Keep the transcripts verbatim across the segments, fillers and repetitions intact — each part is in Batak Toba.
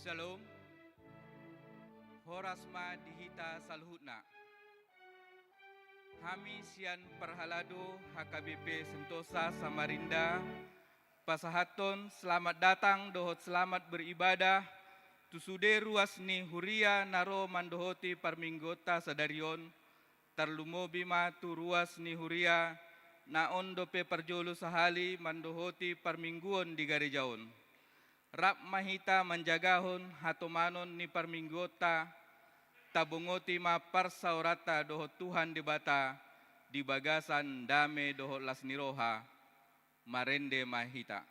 Shalom. Horas ma di hita saluhutna. Hami sian parhalado H K B P Sentosa Samarinda pasahathon selamat datang dohot selamat beribadah tu sude ruas ni huria na ro mandohoti parmingguonta sadari on, tarlumobi ma tu ruas ni huria na on dope parjolo sahali mandohoti parmingguon di gareja on. Rap ma hita manjagahon hatomanon ni parmingguonta, tabongoti ma parsaoranta dohot Tuhan Debata di bagasan dame dohot las ni roha. Marende ma hita.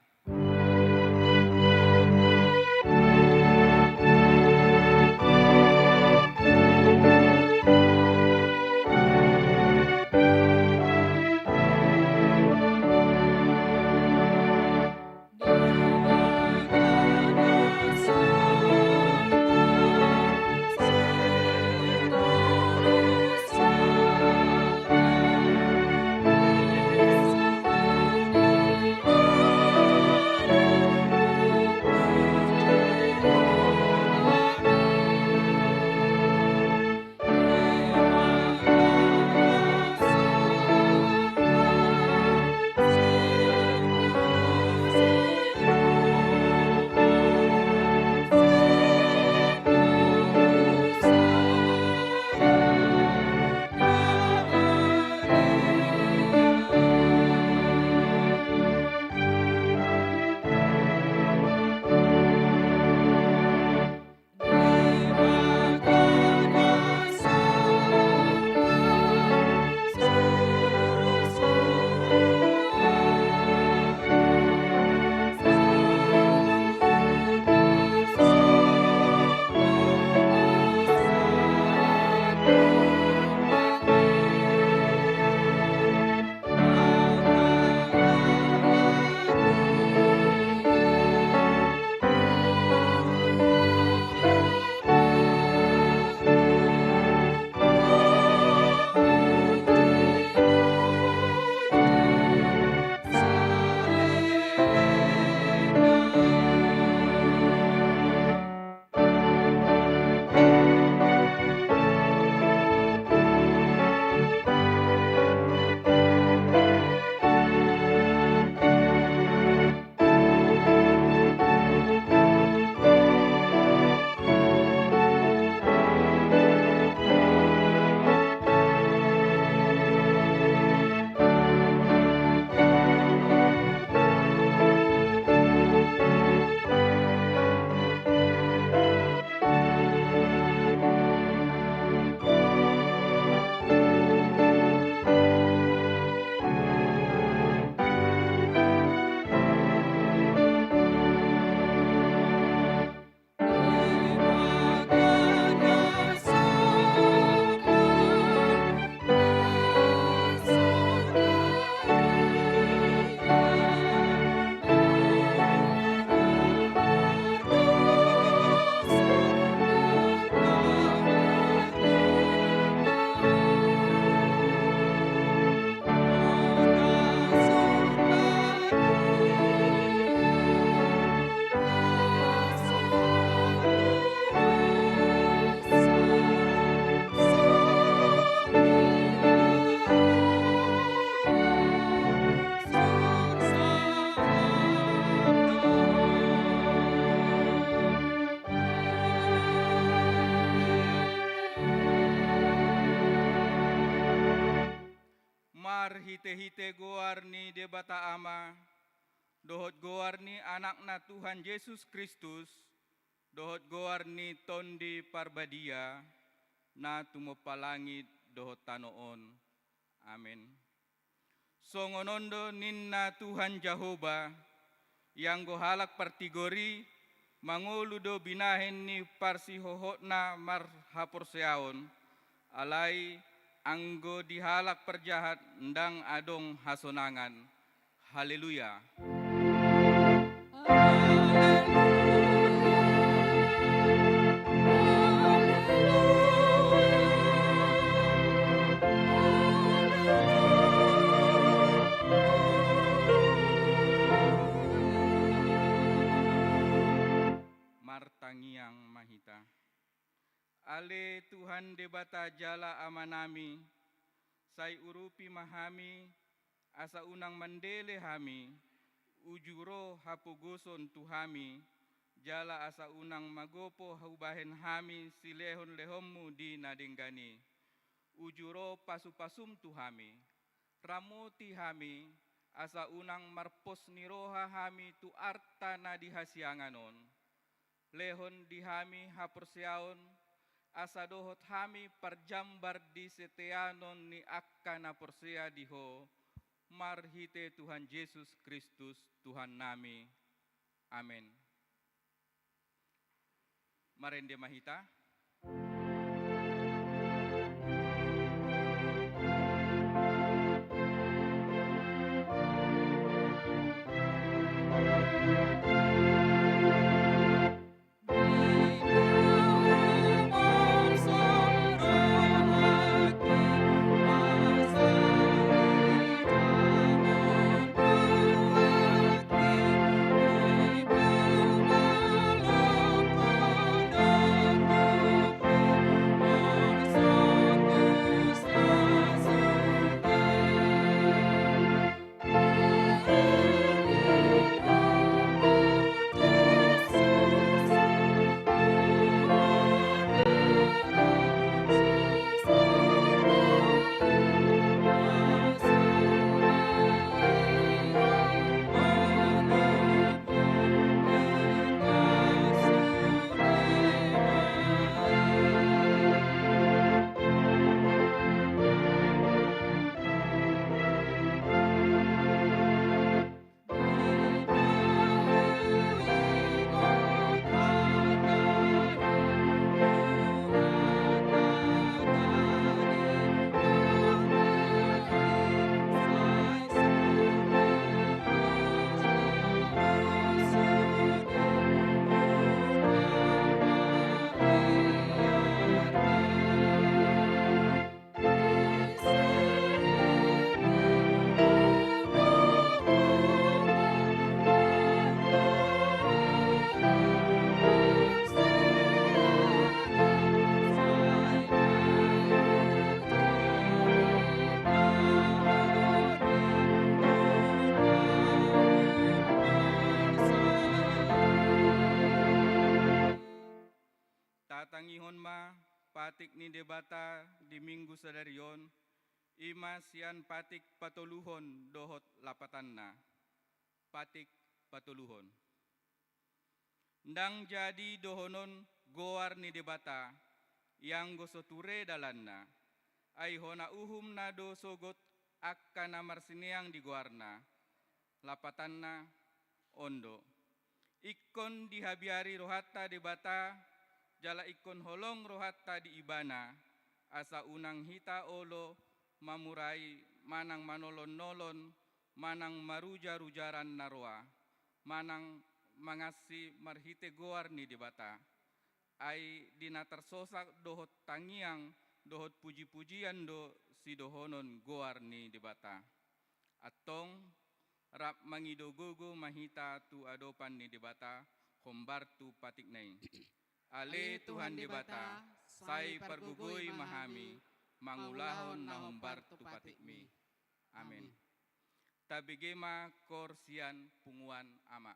Marhitehite goar ni Debata Ama, dohot goar ni Anakna Tuhan Jesus Kristus, dohot goar ni Tondi Parbadia, na tumompa langit dohot tano on. Amen. Songon on do ninna Tuhan Jahowa, ianggo halak partigor i mangolu do binahen ni parsihohotna marhaporseaon, alai anggo di halak parjahat ndang adong hasonangan. Haleluya. Martangiang Ale Tuhan Debata jala Amanami, sai urupi ma hami, asa unang mandele hami, uju ro hapogoson tu hami, jala asa unang magopo hubahen hami silehonlehonmu di na denggan i. Uju ro pasupasum tu hami. Ramoti hami, asa unang marpos ni roha hami tu arta na di hasiangan on. Lehon di hami haporseaon, asa dohot hami parjambar di seteanon ni angka na porsea di Ho, marhite Tuhan Jesus Kristus Tuhannami. Amen. Marende ma hita. Tatangihon ma patik ni Debata di Minggu sadari on, i ma sian patik patoluhon dohot lapatanna. Patik patoluhon. Ndang jadi dohonon goar ni Debata, ianggo so ture dalanna, ai hona uhumna do sogot angka na marsineang di goarna. Lapatanna on do. Ingkon dihabiari rohanta Debata, jala ingkon holong rohanta di Ibana, asa unang hita olo mamurai manang manolon-nolon, manang maruja-rujaran na roa, manang mangansi marhite goar ni Debata. Ai di na tarsosak dohot tangiang, dohot puji-pujian do sidohonon goar ni Debata. Antong, rap mangido gogo ma hita tu adopan ni Debata, hombar tu patikna i. Ale Tuhan Debata, sai pargogoi ma hami, mangulahon na hombar tu patikmi. Amen. Tabege ma koor sian punguan Ama.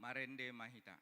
Marende ma hita.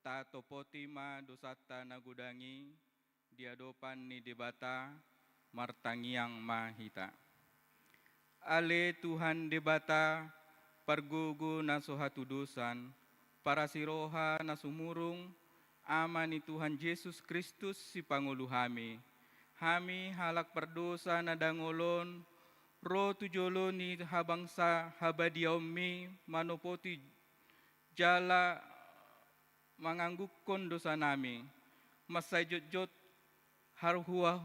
Tatopoti ma dosanta na godang i di adopan ni Debata, martangiang ma hita. Ale Tuhan Debata, pargogo na so hatudosan, parasi roha na sumurung, Ama ni Tuhan Jesus Kristus, sipangolu hami. Hami halak pardosa na dangol on, ro tu jolo ni habangsa habadiaonmi manopoti jala manganggungkon dosanami. Mansai jotjot harhua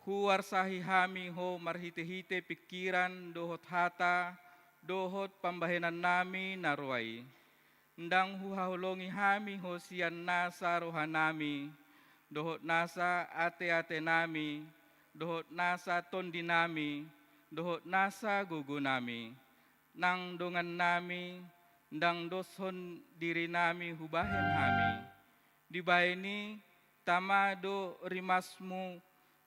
huarsahi hami Ho marhitehite pingkiran dohot hata dohot pambahenannami na roa i. Ndang huhaholongi hami Ho sian nasa rohanami dohot nasa ateatenami dohot nasa tondinami dohot nasa gogonami. Nang dongannami ndang doshon dirinami hubahen hami. Dibahen i tama do rimasmu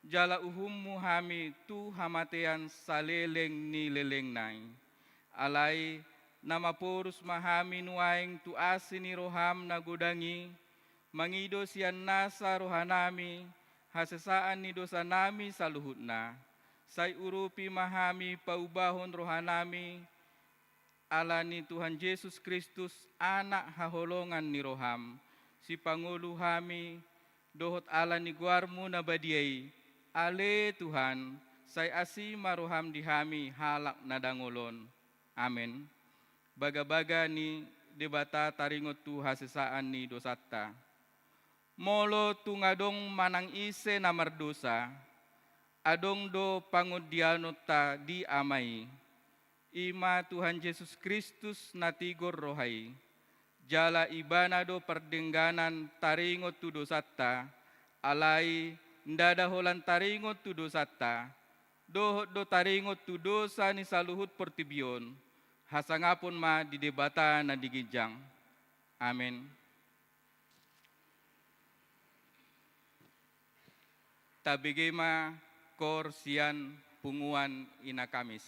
jala uhummu hami tu hamatean saleleng ni lelengna i. Alai na maporus ma hami nuaeng tu asi ni roham na godang i, mangido sian nasa rohanami hasesaan ni dosanami saluhutna. Sai urupi ma hami paubahon rohanami, ala ni Tuhan Jesus Kristus, Anak haholongan ni roham, sipangolu hami, dohot ala ni goarmu na badia i, ale Tuhan, sai asi ma roham di hami halak na dangol on. Amen. Bagabaga ni Debata taringot tu hasesaan ni dosanta. Molo tung adong manang ise na mardosa, adong do pangondianonta di Ama i. I ma Tuhan Jesus Kristus na tigor roha i. Jala Ibana do pardengganan taringot tu dosanta, alai ndada holan taringot tu dosanta, dohot do taringot tu dosa ni saluhut portibi on, hasangapon ma di Debata na di ginjang. Amen. Tabege ma koor sian punguan Ina Kamis.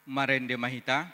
Marende ma hita.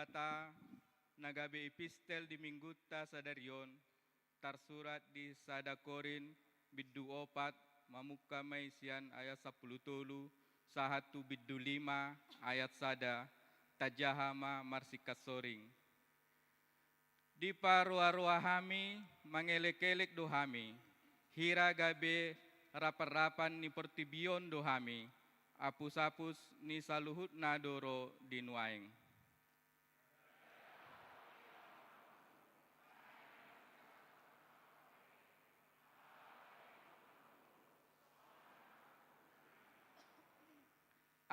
Debata na gabe epistel di minggunta sadari on, tarsurat di sada Korint bindu opat, mamungka ma i sian ayat sampulu tolu sahat tu bindu lima ayat sada, tajaha ma marsingkat soring. Diparoa-roa hami, mangelek-elek do hami, hira gabe rapan-rapan ni portibi on do hami, apus-apus ni saluhutna do ro di nuaeng.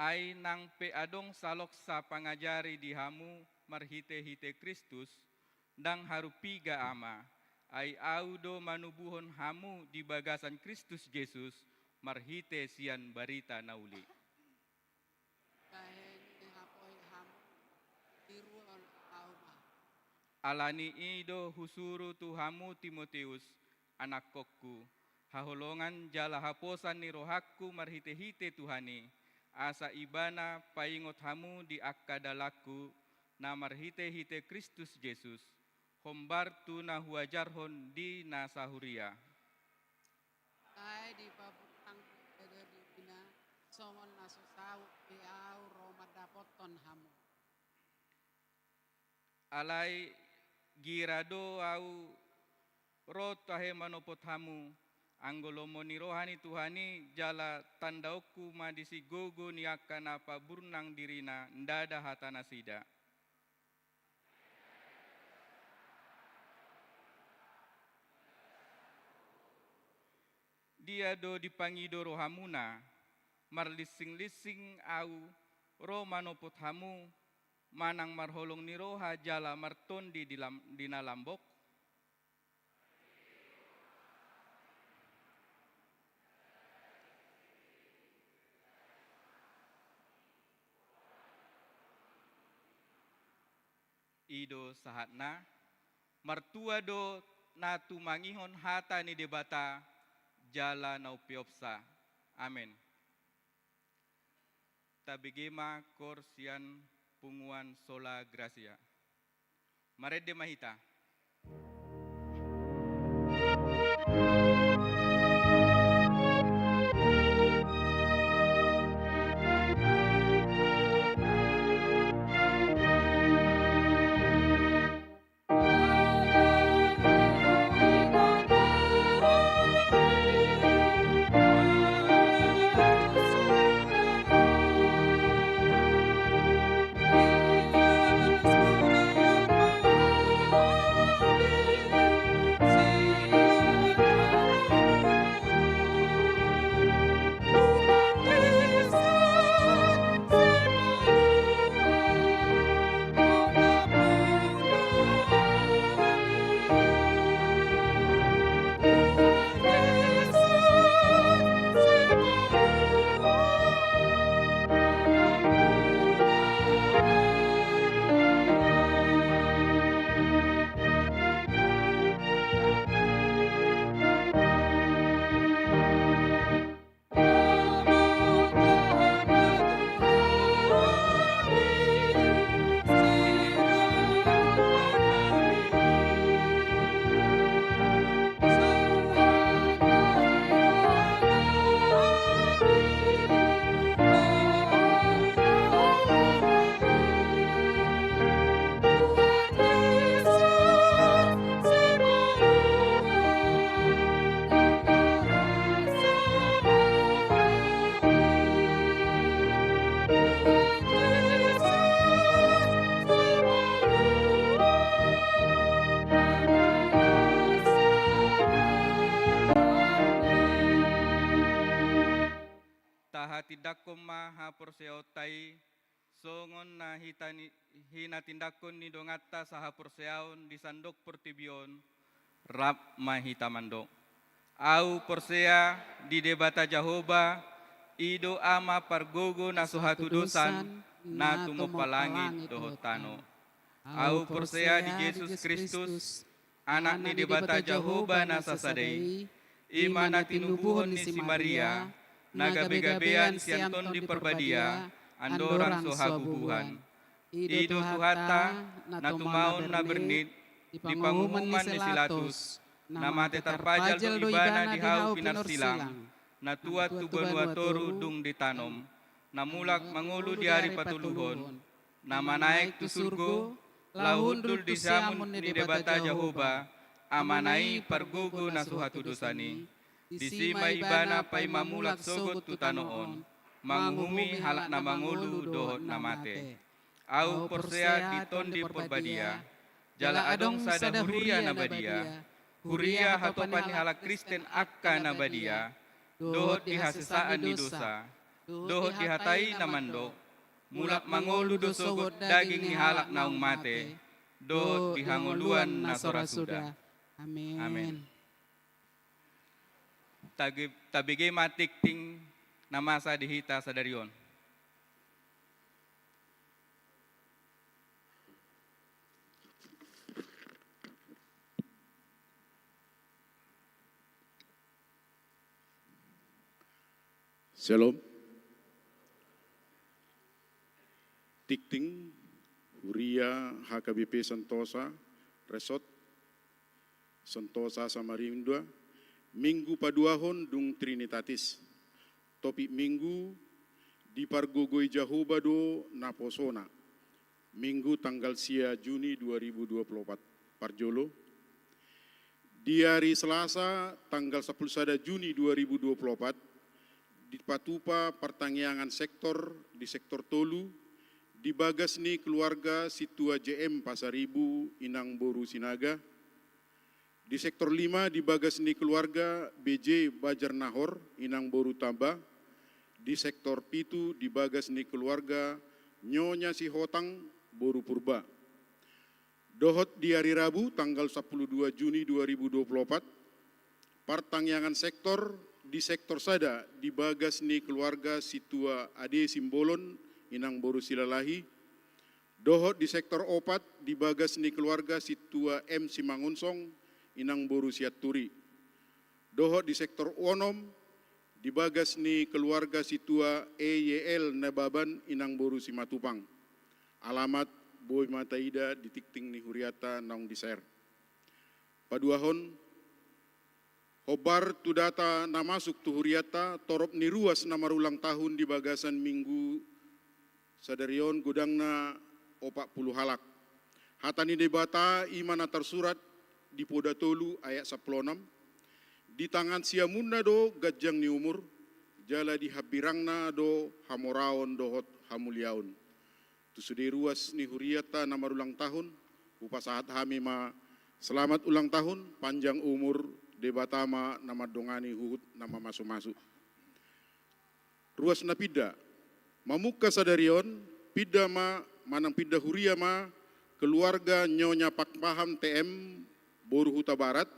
Ai nang pe adong saloksa pangajari di hamu marhite-hite Kristus, ndang haru piga ama, ai ahu do manubuhon hamu di bagasan Kristus Jesus marhite sian barita na uli. Bahen ni hapoi hamu, tiruon ahu ma. Alani i do husuru tu hamu Timoteus, anakkonku, haholongan jala haposan ni rohangku marhite-hite Tuhan i, asa ibana paingot hamu di angka dalanku na marhite-hite Kristus Jesus, hombar tu na huajarhon di na sahuria. Ai dipaburnang do dirina, songon na so saut be ahu ro mandapothon hamu. Alai gira do ahu ro tahe manopot hamu, anggo lomo ni roha ni Tuhan i, jala tandaonku ma disi gogo ni angka na paburnang dirina ndada hatanasida. Dia do dipangido rohamuna, marlinsing-linsing ahu ro manopot hamu, manang marholong ni roha jala martondi di lam-, di na lambok? I do sahatna, martua do na tumangihon hata ni Debata jala na umpeopsa. Amen. Tabege ma koor sian punguan Sola Gratia. Marende ma hita. Tahatindangkon ma haporseaonta i, songon na hita ni, hinatindangkon ni donganta sahaporseaon di sandok portibi on. Rap ma hita mandok. Ahu porsea di Debata Jahowa, i do Ama pargogo na so hatudosan, na tumompa langit dohot tano. Ahu porsea di Jesus Kristus, Anak ni Debata Jahowa na sasada i, i ma na tinubuhon ni si Maria, na gabegabean sian Tondi Parbadia, andorang so habubuhan. I do Tuhanta, na tumaon na bernit, di panguhuman ni si Latus, na mate tarpajal do ibana di hau pinarsilang, na tuat tu banua toru dung ditanom, na mulak mangolu di ari patoluhon, na manaek tu surgo, laho hundul di siamun ni Debata Jahowa, Amana i pargogo na so hatudosan i. Disi ma ibana paima mulak sogot tu tano on, manguhumi halak na mangolu dohot na mate. Ahu porsea di Tondi Porbadia, jala adong sada huria na badia, huria hatopan ni halak Kristen angka na badia, dohot di hasesaan ni dosa, dohot di hata i na mandok, mulak mangolu do sogot daging ni halak naung mate, dohot di hangoluan na so ra suda. Amen. Amen. Tage-, tabege ma tingting na masa di hita sadari on. Syalom. Tingting, huria H K B P Sentosa, Resort Sentosa Samarinda, Minggu paduahon dung Trinitatis. Topik Minggu, Dipargogoi Jahowa do naposona. Minggu tanggal sia Juni dua ribu dua puluh opat. Parjolo, di ari Selasa tanggal sampulu sada Juni dua ribu dua puluh opat, dipatupa partangiangan sektor di sektor tolu, di bagas ni keluarga Sintua J M Pasaribu, Inang Boru Sinaga, di sektor lima di bagas ni keluarga B J Bajarnahor, Inang Boru Tamba, di sektor pitu di bagas ni keluarga Nyonya Sihotang, Boru Purba. Dohot di ari Rabu tanggal sampulu dua Juni dua ribu dua puluh opat, partangiangan sektor di sektor sada di bagas ni keluarga Sintua Ade Simbolon, Inang Boru Silalahi, dohot di sektor opat di bagas ni keluarga Sintua M Simangunsong, Inang Boru Sianturi, dohot di sektor onom di bagas ni keluarga Sintua E Y L Nababan, Inang Boru Simatupang. Alamat boi ma taida di tingting ni hurianta naung di-share. Paduahon, hombar tu data na masuk tu hurianta, torop ni ruas na marulang tahun di bagasan Minggu sadari on godangna opat pulu halak. Hata ni Debata i ma na tarsurat di Poda tolu ayat sampulu onom, di tangan siamunna do ganjang ni umur, jala di hambirangna do hamoraon dohot hamuliaon. Tu sude ruas ni hurianta na marulang tahun, hupasahat hami ma selamat ulang tahun, panjang umur, Debata ma na mandongani huhut na mamasumasu. Ruas na pinda. Mamungka sadari on, pinda ma, manang pinda huria ma, keluarga Nyonya Pakpahan T M, Boru Hutabarat,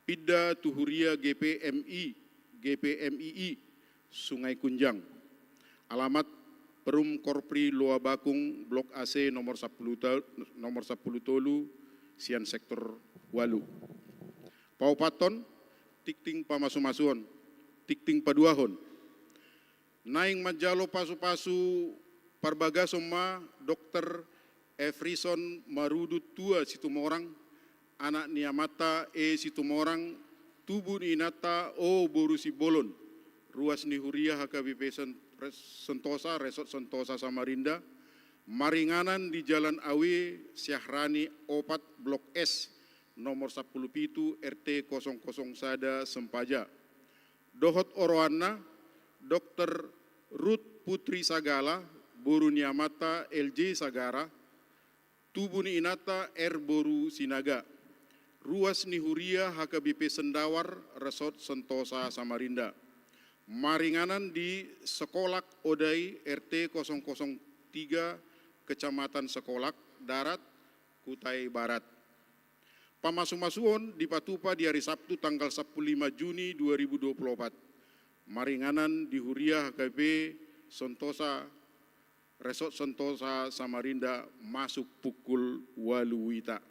pinda tu huria G P M I, G P M I I, Sungai Kunjang. Alamat Perum Korpri Loa Bakung, Blok A C, nomor sampulu ta-, nomor sampulu tolu, sian sektor ualu. Paopathon, tingting pamasumasuon, tingting paduahon. Naeng manjalo pasupasu parbagason ma Dokter Efrison Marudut Tua Situmorang, anak ni amanta E Situmorang, tubu ni inanta O Boru Simbolon, ruas ni huria H K B P Sen-, Res-, Sentosa, Resort Sentosa Samarinda, maringanan di Jalan Awe Syahrani opat Blok S, nomor sampulu pitu, R T kosong kosong sada Sempaja. Dohot oroanna, Dokter Ruth Putri Sagala, boru ni amanta L J Sagara, tubu ni inanta R Boru Sinaga, ruas ni huria H K B P Sendawar, Resort Sentosa Samarinda. Maringanan di Sekolak Odai, R T kosong kosong tiga, Kecamatan Sekolak, Darat, Kutai Barat. Pamasumasuon dipatupa di ari Sabtu tanggal sampulu lima Juni dua ribu dua puluh opat. Maringanan di huria H K B P Sentosa, Resort Sentosa Samarinda masuk pukul ualu wita.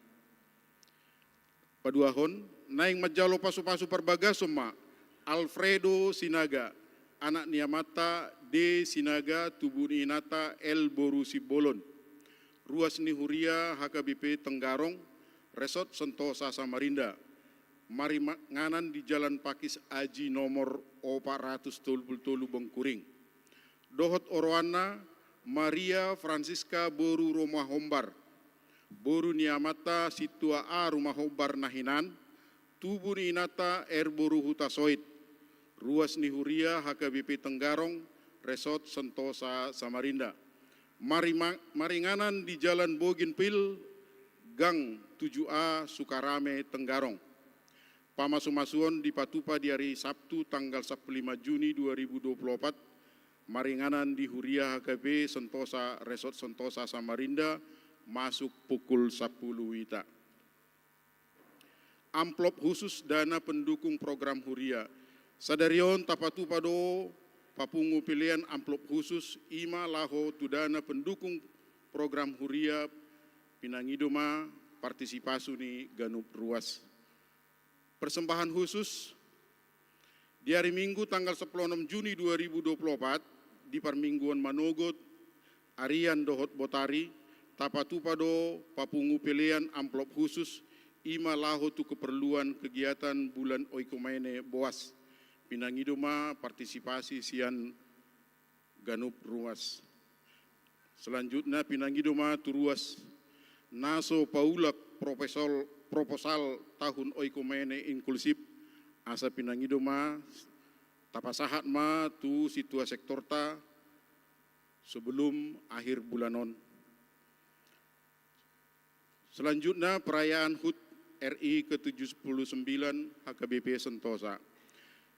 Paduahon, naeng manjalo pasupasu parbagason ma Alfredo Sinaga, anak ni amanta D Sinaga, tubu ni inanta L Boru Simbolon. Ruas ni Huria H K B P Tenggarong, Resort Sentosa Samarinda, maringanan di Jalan Pakis Aji nomor opat ratus tolu pulu tolu Bengkuring. Dohot oroanna, Maria Francisca boru Rumahombar, boru ni amanta Sintua A Rumahombar na hinan, tubu ni inanta R boru Hutasoit, ruas ni Huria H K B P Tenggarong, Resort Sentosa Samarinda. Marima-, maringanan di Jalan Bougainville, Gang tujuh A, Sukarame, Tenggarong. Pamasumasuon dipatupa di ari Sabtu tanggal sampulu lima Juni dua ribu dua puluh opat, maringanan di Huria H K B P Sentosa, Resort Sentosa Samarinda, masuk pukul sampulu wita. Amplop khusus dana pendukung program Huria. Sadari on tapatupa do papungu pelean amplop khusus, i ma laho tu dana pendukung program Huria, pinangido ma partisipasi ni ganup ruas. Persembahan khusus, di hari Minggu tanggal sampulu onom Juni dua ribu dua puluh opat, di parmingguon manogot, arian dohot botari, tapatupa do papungu pelean amplop khusus, i ma laho tu keperluan kegiatan bulan Oikumene Boas. Pinangido ma partisipasi sian ganup ruas. Selanjutna, pinangido ma tu ruas na so paulak proposal, proposal tahun Oikumene Inklusif, asa pinangido ma tapasahat ma tu sintua sektorta sebelum akhir bulan on. Selanjutna, perayaan HUT R I ke tujuh puluh sembilan H K B P Sentosa.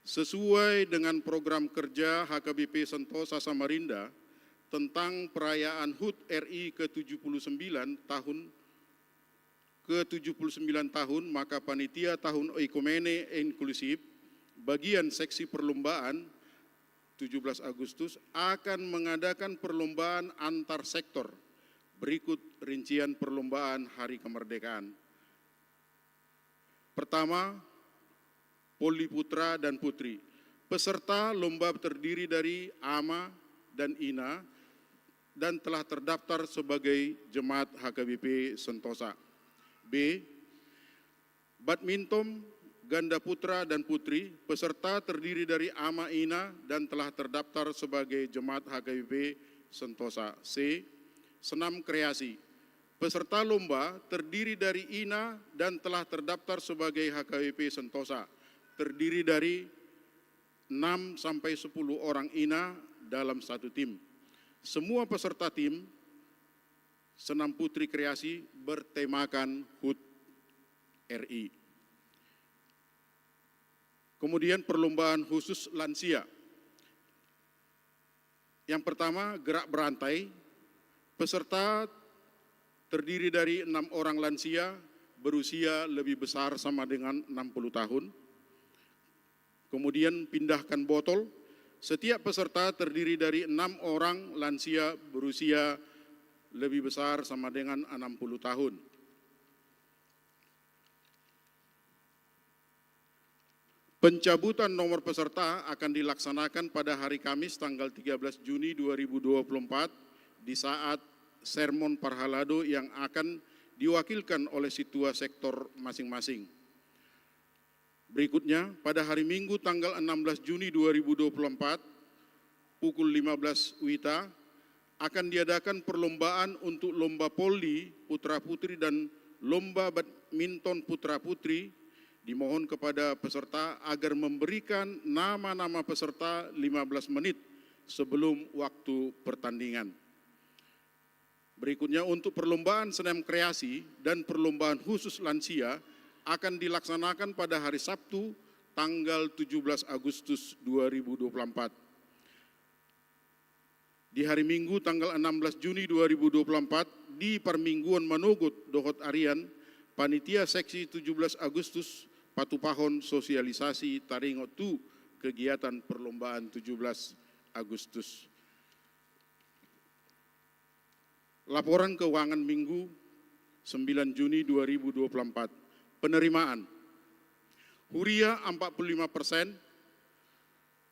Sesuai dengan program kerja H K B P Sentosa Samarinda tentang perayaan HUT R I ke tujuh puluh sembilan tahun, ke tujuh puluh sembilan tahun, maka panitia tahun Oikumene Inklusif bagian seksi perlombaan tujuh belas Agustus akan mengadakan perlombaan antar sektor. Berikut rincian perlombaan Hari Kemerdekaan. Pertama, Polri putra dan putri. Peserta lomba terdiri dari ama dan ina dan telah terdaftar sebagai jemaat H K B P Sentosa. B, Badminton ganda putra dan putri, peserta terdiri dari ama ina dan telah terdaftar sebagai jemaat H K B P Sentosa. C, senam kreasi. Peserta lomba terdiri dari ina dan telah terdaftar sebagai H K B P Sentosa. Terdiri dari enam sampai sepuluh orang ina dalam satu tim. Semua peserta tim senam putri kreasi bertemakan HUT R I. Kemudian perlombaan khusus lansia. Yang pertama, gerak berantai. Peserta terdiri dari enam orang lansia berusia lebih besar sama dengan enam puluh tahun. Kemudian pindahkan botol. Setiap peserta terdiri dari enam orang lansia berusia lebih besar sama dengan enam puluh tahun. Pencabutan nomor peserta akan dilaksanakan pada hari Kamis tanggal tiga belas Juni dua ribu dua puluh empat di saat sermon parhalado yang akan diwakilkan oleh sintua sektor masing-masing. Berikutnya, pada hari Minggu tanggal enam belas Juni dua ribu dua puluh empat, pukul lima belas wita, akan diadakan perlombaan untuk lomba polri putra-putri dan lomba badminton putra-putri. Dimohon kepada peserta agar memberikan nama-nama peserta lima belas menit sebelum waktu pertandingan. Berikutnya, untuk perlombaan senam kreasi dan perlombaan khusus lansia akan dilaksanakan pada hari Sabtu, tanggal tujuh belas Agustus dua ribu dua puluh empat. Di hari Minggu, tanggal enam belas Juni dua ribu dua puluh empat, di parmingguon manogot dohot arian, panitia seksi tujuh belas Agustus patupahon sosialisasi taringot tu kegiatan perlombaan tujuh belas Agustus. Laporan keuangan Minggu, sembilan Juni dua ribu dua puluh empat. Penerimaan. Huria empat puluh lima persen,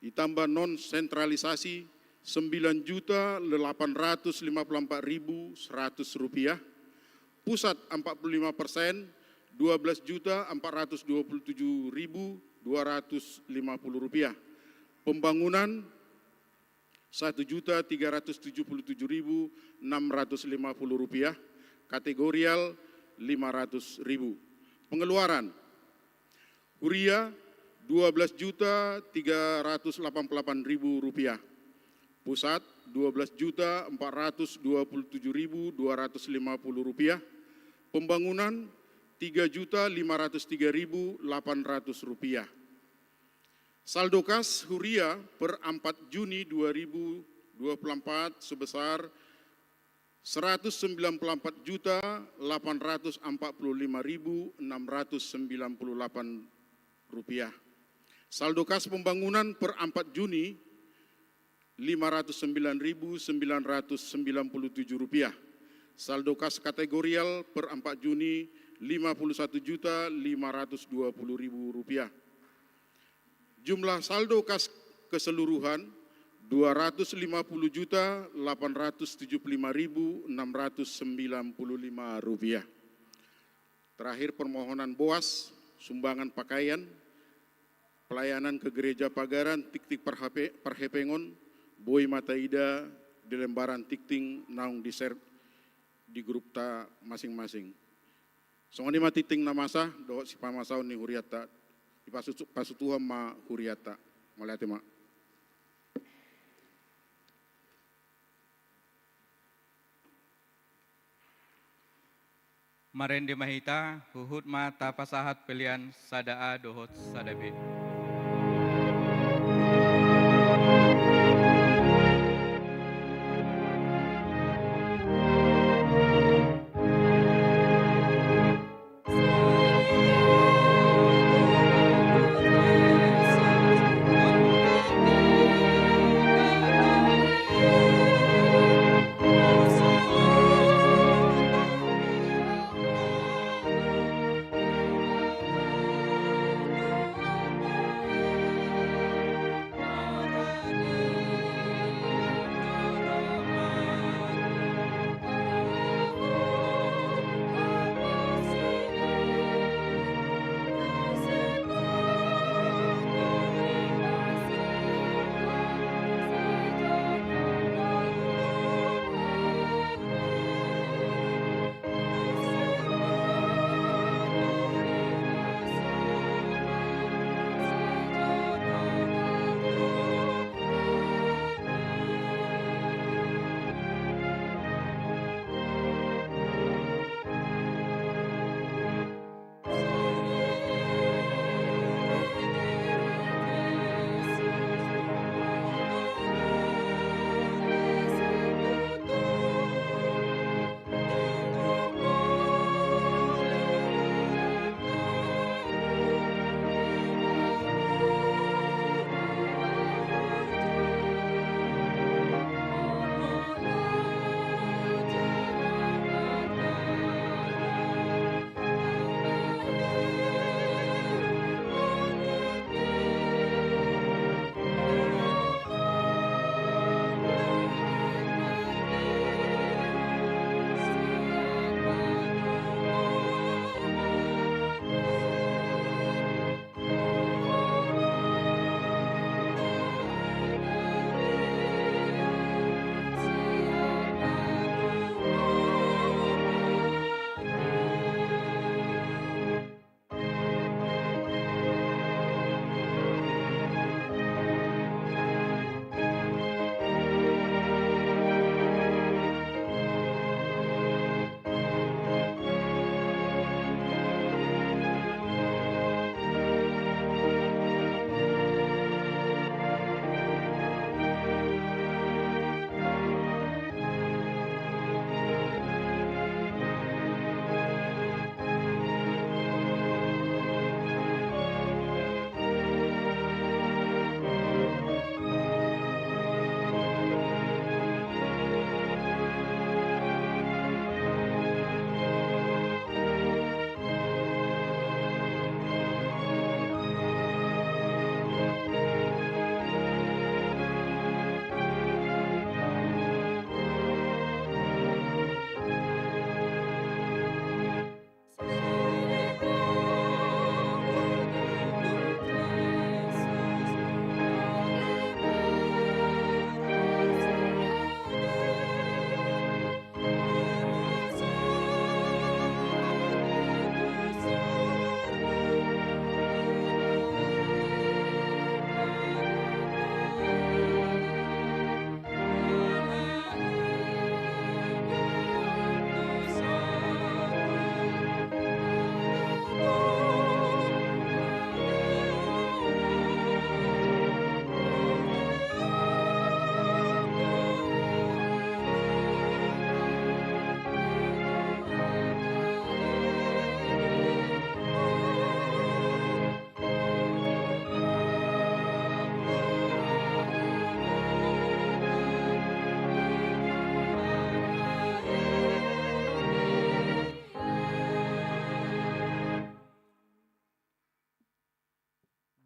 ditambah non sentralisasi sembilan juta delapan ratus lima puluh empat ribu seratus rupiah. Pusat empat puluh lima persen, dua belas juta empat ratus dua puluh tujuh ribu dua ratus lima puluh rupiah. Pembangunan, satu juta tiga ratus tujuh puluh tujuh ribu enam ratus lima puluh rupiah, kategorial lima ratus ribu. Pengeluaran, huria, dua belas juta tiga ratus delapan puluh delapan ribu rupiah. Pusat, dua belas juta empat ratus dua puluh tujuh ribu dua ratus lima puluh rupiah. Pembangunan, tiga juta lima ratus tiga ribu delapan ratus rupiah. Saldo kas huria per empat Juni dua ribu dua puluh empat sebesar seratus sembilan puluh empat juta delapan ratus empat puluh lima ribu enam ratus sembilan puluh delapan rupiah. Saldo kas pembangunan per empat Juni, lima ratus sembilan ribu sembilan ratus sembilan puluh tujuh rupiah. Saldo kas kategorial per empat Juni, lima puluh satu juta lima ratus dua puluh ribu rupiah. Jumlah saldo kas keseluruhan, dua ratus lima puluh juta delapan ratus tujuh puluh lima ribu enam ratus sembilan puluh lima rupiah. Terakhir, permohonan boas, sumbangan pakaian, pelayanan ke gereja pagaran, tiktik parhape-, parhepengon, boi ma taida di lembaran tiktik naung di-share di grupta masing-masing. Songon i ma tiktik na masa dohot sipamasaon ni hurianta, dipasutu-, pasutuhon ma hurianta. Mauliate ma. Marende ma hita, huhut ma tapasahat pelean sada A dohot sada B.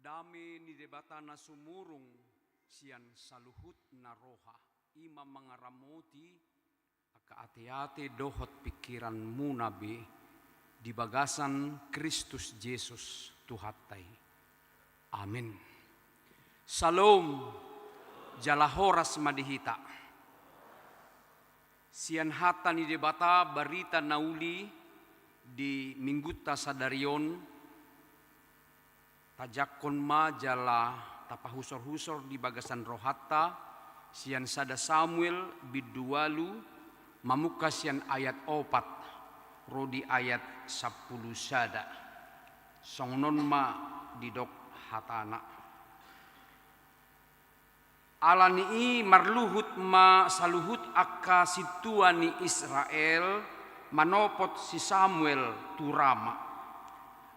Dame ni Debata na sumurung sian saluhutna roha, i ma mangaramoti angka ateate dohot pingkiranmuna be di bagasan Kristus Jesus Tuhanta i. Amin. Syalom. Jala horas ma di hita. Sian hata ni Debata, barita na uli di minggunta sadari on, tajangkon ma jala tapahusorhusor di bagasan rohanta sian sada Samuel bindu ualu, mamungka sian ayat opat ro di ayat sampulu sada. Songon on ma didok hatana. Ala ni i marluhut ma saluhut angka sintua ni Israel manopot si Samuel tu Rama.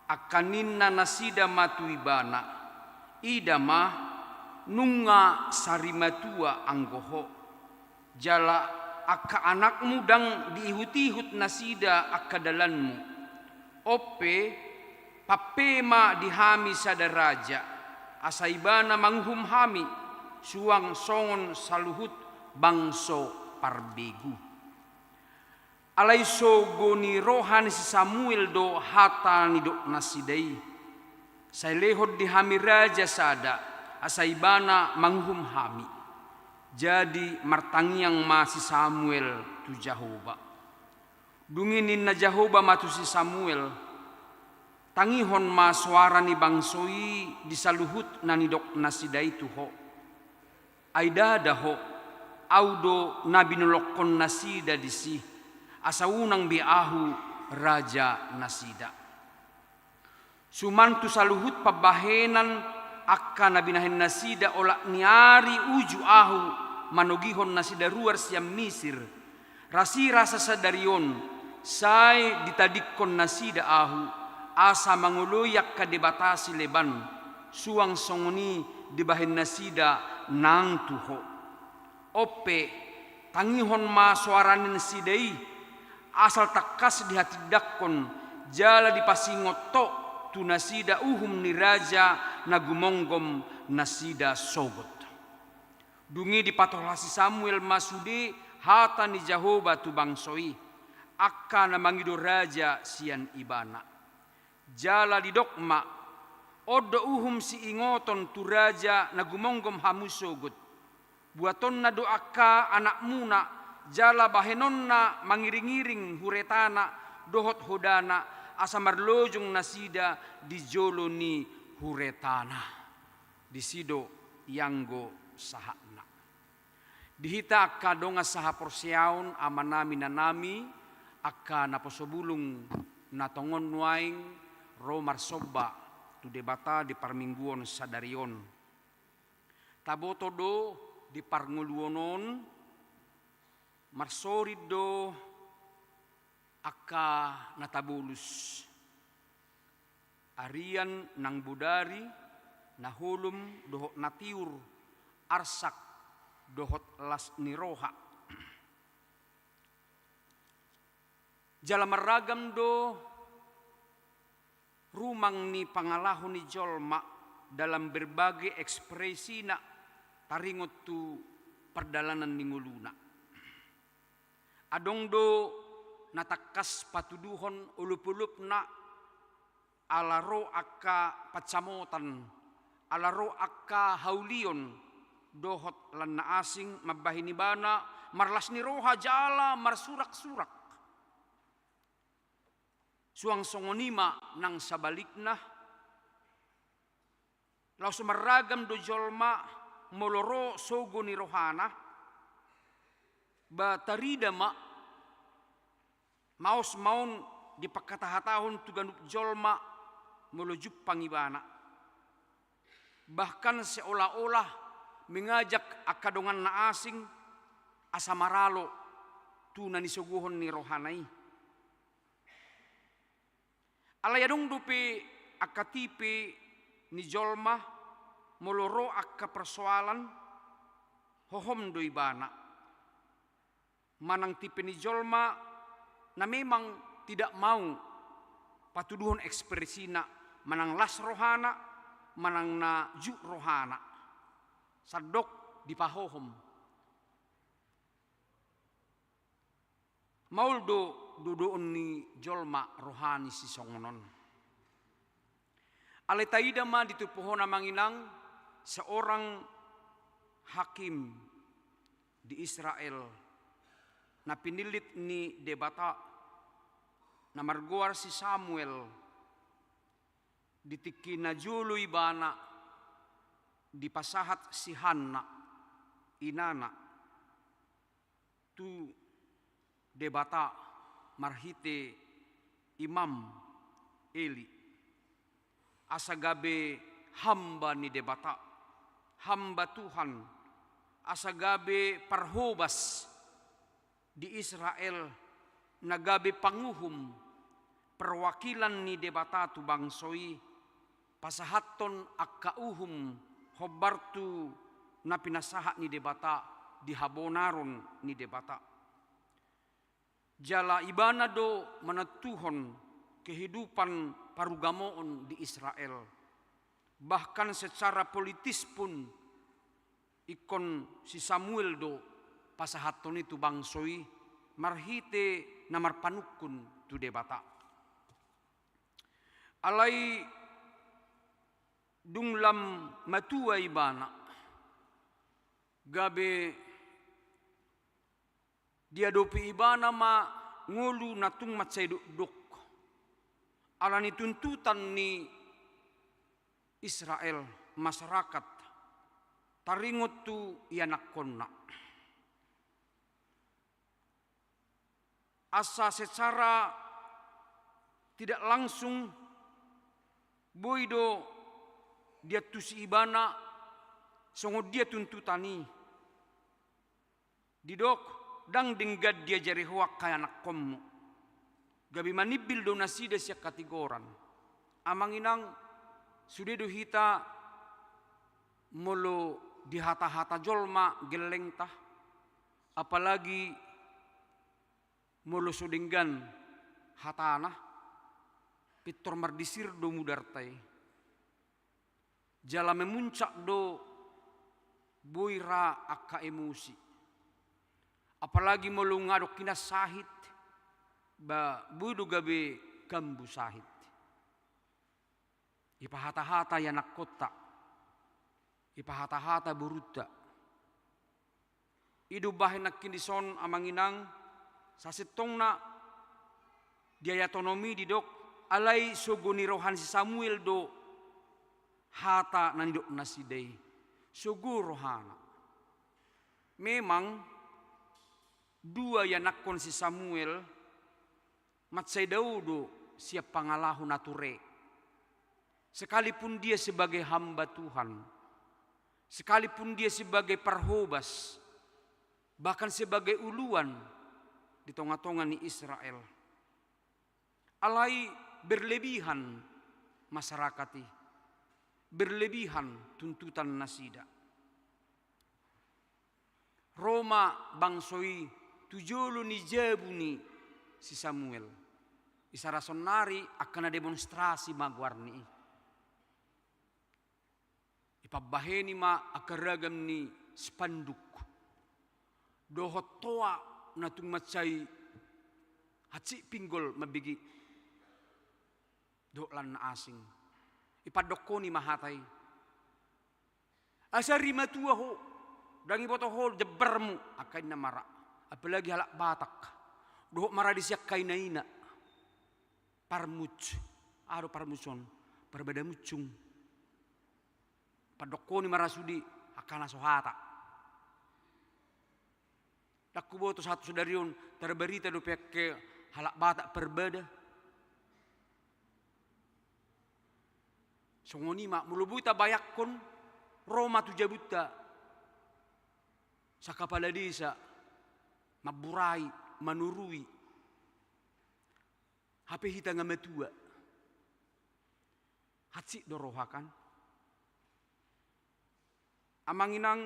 Angka ninna nasida ma tu ibana, "Ida ma, nunga sarimatua anggo ho. Jala angka anakmu ndang diihutihut nasida angka dalanmu. On pe, pampe ma di hami sada raja, asa ibana manguhum hami, suang songon saluhut bangso parbegu." Alai sogo ni roha ni si Samuel do hata ni didok nasida i. Sai lehon di hami raja sada, asa ibana manguhum hami. Jadi martangiang ma si Samuel tu Jahowa. Dung i ninna Jahowa ma tu si Samuel, "Tangihon ma soara ni bangso i di saluhut na nidok nasida i tu ho. Ai ndada ho, ahu do na binolongkon nasida disi, asa unang be ahu raja nasida. Suman tu saluhut pambahenan angka na binahen nasida olat ni ari uju ahu manogihon nasida ruar sian Misir, rasirasa sadari on sai ditadingkon nasida ahu, asa mangoloi angka debata sileban, suang songon i dibahen nasida nang tu ho. On pe, tangihon ma soara ni nasida i, asal tangkas dihatindangkon, jala dipasingot ho tu nasida uhum ni raja na gumonggom nasida sogot." Dung i dipatolhas si Samuel ma sude hata ni Jahowa tu bangso i, angka na mangido raja sian ibana. Jala didok ma, "On do uhum siingoton tu raja na gumonggom hamu sogot. Buatonna do angka anakmuna, jala bahenonna mangiringiring huretana dohot hodana, asa marlojong nasida di jolo ni huretana." Disi do ianggo sahatna. Di hita angka dongan sahaporseaon, amanami, inanami, angka naposo bulung na tongon nuaeng ro marsomba tu Debata di parmingguon sadari on. Taboto do di parngoluon on, marsorit do angka na tabolus. Arian nang bodari, na holom dohot na tiur, arsak dohot las ni roha. Jala marragam do rumang ni pangalaho ni jolma dalam berbagai ekspresina taringot tu pardalanan ni ngoluna. Adong do na tangkas patuduhon olopolopna ala ro angka pansamotan, ala ro angka haulion, dohot lan na asing mambahen ibana marlas ni roha jala marsuraksurak. Suang songon i ma nang sabalikna, laos marragam do jolma molo ro sogo ni rohana, ba tarida ma, maos ma on dipangkatahatahon tu ganup jolma molo jumpang ibana. Bahkan seolah-olah mengajak angka dongan na asing asa maralo tu na nisogohon ni rohana i. Alai adong dope angka tipe ni jolma, molo ro angka persoalan, hohom do ibana. Manang tipe ni jolma na memang tidak mau patuduhon ekspresina, manang las rohana, manang na juk rohana, sandok dipahohom. Maol do dodoon ni jolma roha ni sisongon on. Alai taida ma di turpuk on, amang inang, seorang hakim di Israel na pinillit ni Debata, na margoar si Samuel, di tingki na jolo ibana dipasahat si Hanna, inana, tu Debata marhite Imam Eli, asa gabe hamba ni Debata, hamba Tuhan, asa gabe parhobas di Israel, na gabe panguhum, perwakilan ni Debata tu bangso i, pasahathon angka uhum hombar tu na pinasahat ni Debata di habonaron ni Debata. Jala ibana do manantuhon kehidupan parugamoon di Israel. Bahkan secara politis pun ingkon si Samuel do pasahathon i tu bangso i marhite na marpanungkun tu Debata. Alai dung lam matua ibana, gabe diadopi ibana ma ngolu na tung mansai dokdok ala ni tuntutan ni Israel, masyarakat, taringot tu ianakkonna. Asa secara tidak langsung boi do diantusi ibana songon dia tuntutan i. Didok, ndang denggan diajari ho angka ianakkonmu. Gabe manimbil do nasida sian hatigoran. Amang inang, sude do hita molo dihatahata jolma gellengta, apalagi molo so denggan hatana, pintor mardisir do mudarta i. Jala memuncak do boi ra angka emosi. Apalagi molo nunga adong hinan sahit, ba boi do gabe gambu sahit. Ipahatahata ianakkonta, ipahatahata borunta. I do umbahen nangkin dison, amang inang, sasintongna di ayat onom i didok, alai sogo ni roha ni si Samuel do hata na nidok nasida i. Sogo rohana. Memang dua ianakkon si Samuel mansai dao do sian pangalaho na ture. Sekalipun dia sebagai hamba Tuhan, sekalipun dia sebagai parhobas, bahkan sebagai uluan di tonga-tonga ni Israel, alai berlebihan masyarakat i, berlebihan tuntutan nasida. Ro ma bangso i tu jolo ni jabu ni si Samuel. Isara sonnari angka na demonstrasi ma goarni i. Ipambaheni ma angka ragam ni spanduk dohot toa na tung mansai hansit pinggol mambege dohot lan na asing. Ipandokkoni ma hata i. Asa ri matua ho, ndang iboto ho jembarmu, angka inna ma ra. Apalagi halak Batak. Dohot maradi sian angka ina-ina. Parmuc. Aha do parmuc on? Parbada muncung. Pandokkoni ma ra sude angka na so hata. Ndang huboto sahat tu sadari on, tarbarita dope angka halak Batak parbada. Songon i ma, molo boi tabayangkon, ro ma tu jabunta sakapala desa, mamburai, manurui. Hape hita nga matua. Hansit do roha kan? Amang inang,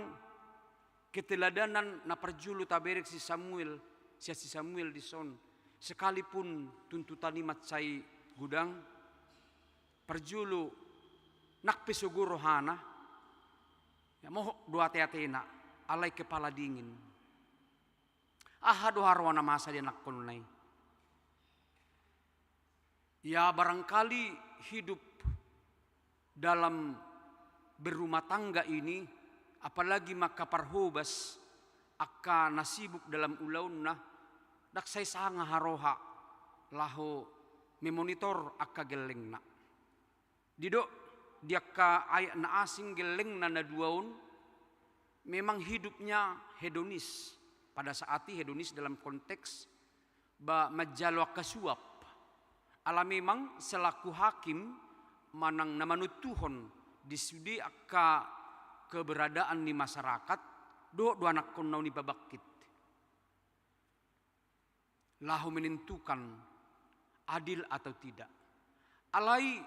keteladanan na parjolo tabereng si Samuel, sian si Samuel dison, sekalipun tuntutan i mansai godang, parjolo Nang pe sogo rohana, ya, mohop do ate-atena, alai kepala dingin. Aha do haroa na masa di anakkonna i? Ya, barangkali hidup dalam berumah tangga ini, apalagi ma angka parhobas, angka na sibuk dalam ulaonna, ndang sai sanga haroha laho memonitor angka gellengna. Didok di angka ayat na asing gellengna na dua on, memang hidupnya hedonis. Pada saat i hedonis dalam konteks ba manjalo angka suap. Ala memang selaku hakim manang na manontuhon di sude angka keberadaan ni masyarakat, dohot do anakkonna on i pabangkit laho menentukan adil atau tidak. Alai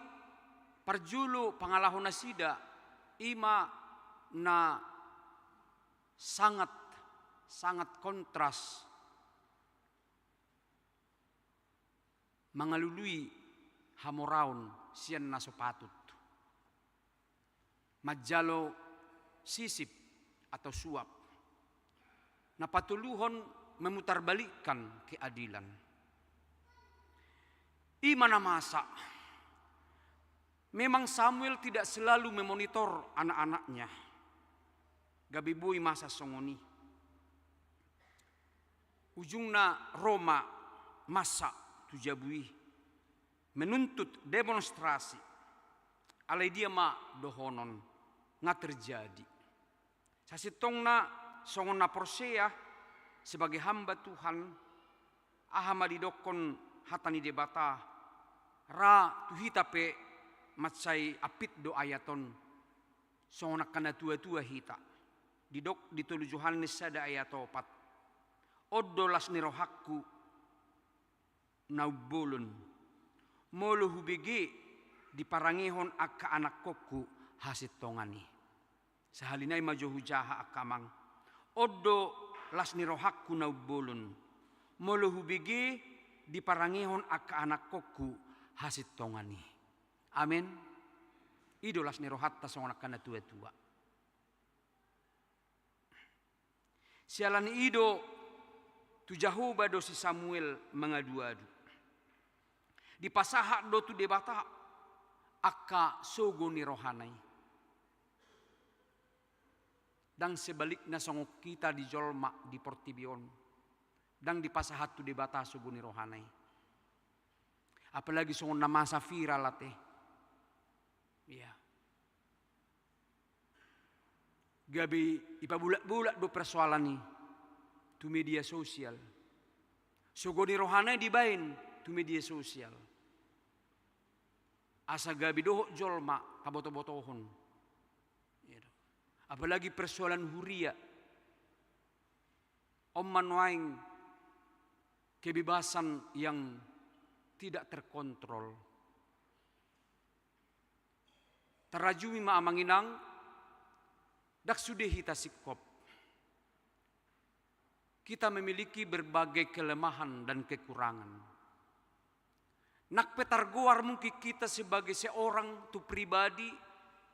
parjolo pangalaho nasida i ma na sangat, sangat kontras mangalului hamoraon sian na so patut. Manjalo sisip atau suap. Na patoluhon, memutarbalikkan keadilan. I ma na masa. Memang Samuel tidak selalu memonitor anak-anaknya. Gabe boi masa songon i. Ujungna ro ma masa tu jabu i. Menuntut demonstrasi. Alai dia ma dohonon, nga terjadi. Sasintongna songon na porsea sebagai hamba Tuhan, aha ma didokkon hata ni Debata, ra tu hita pe mansai ampit do ayat on, songon angka na tua-tua hita. Didok di tolu Johannes sada ayat opat. On do las ni rohangku na umbolon, molo hubege diparangehon angka anakkonku hasintongan i. Sahali nai ma jo hujaha angka amang. On do las ni rohangku na umbolon, molo hubege diparangehon angka anakkonku hasintongan i. Amen. I do las ni rohanta songon angka na tua-tua. Siala ni i do tu Jahowa do si Samuel mangadu-adu. Dipasahat do tu Debata angka sogo ni rohana i. Ndang sebalikna songon hita di jolma di portibi on. Ndang dipasahat tu Debata sogo ni rohana i. Apalagi songon na masa viral ate. Iya. Gabe ipabolak-bolak do persoalan i tu media sosial. Sogo ni rohana i dibaen tu media sosial. Asa gabe dohot jolma paboto-botohon. Iya do. Apalagi persoalan huria. On ma nuaeng kebebasan yang tidak terkontrol. Tarajumi ma amang inang, ndang sude hita singkop. Kita memiliki berbagai kelemahan dan kekurangan. Nang pe targoar mungkin kita sebagai seorang tu pribadi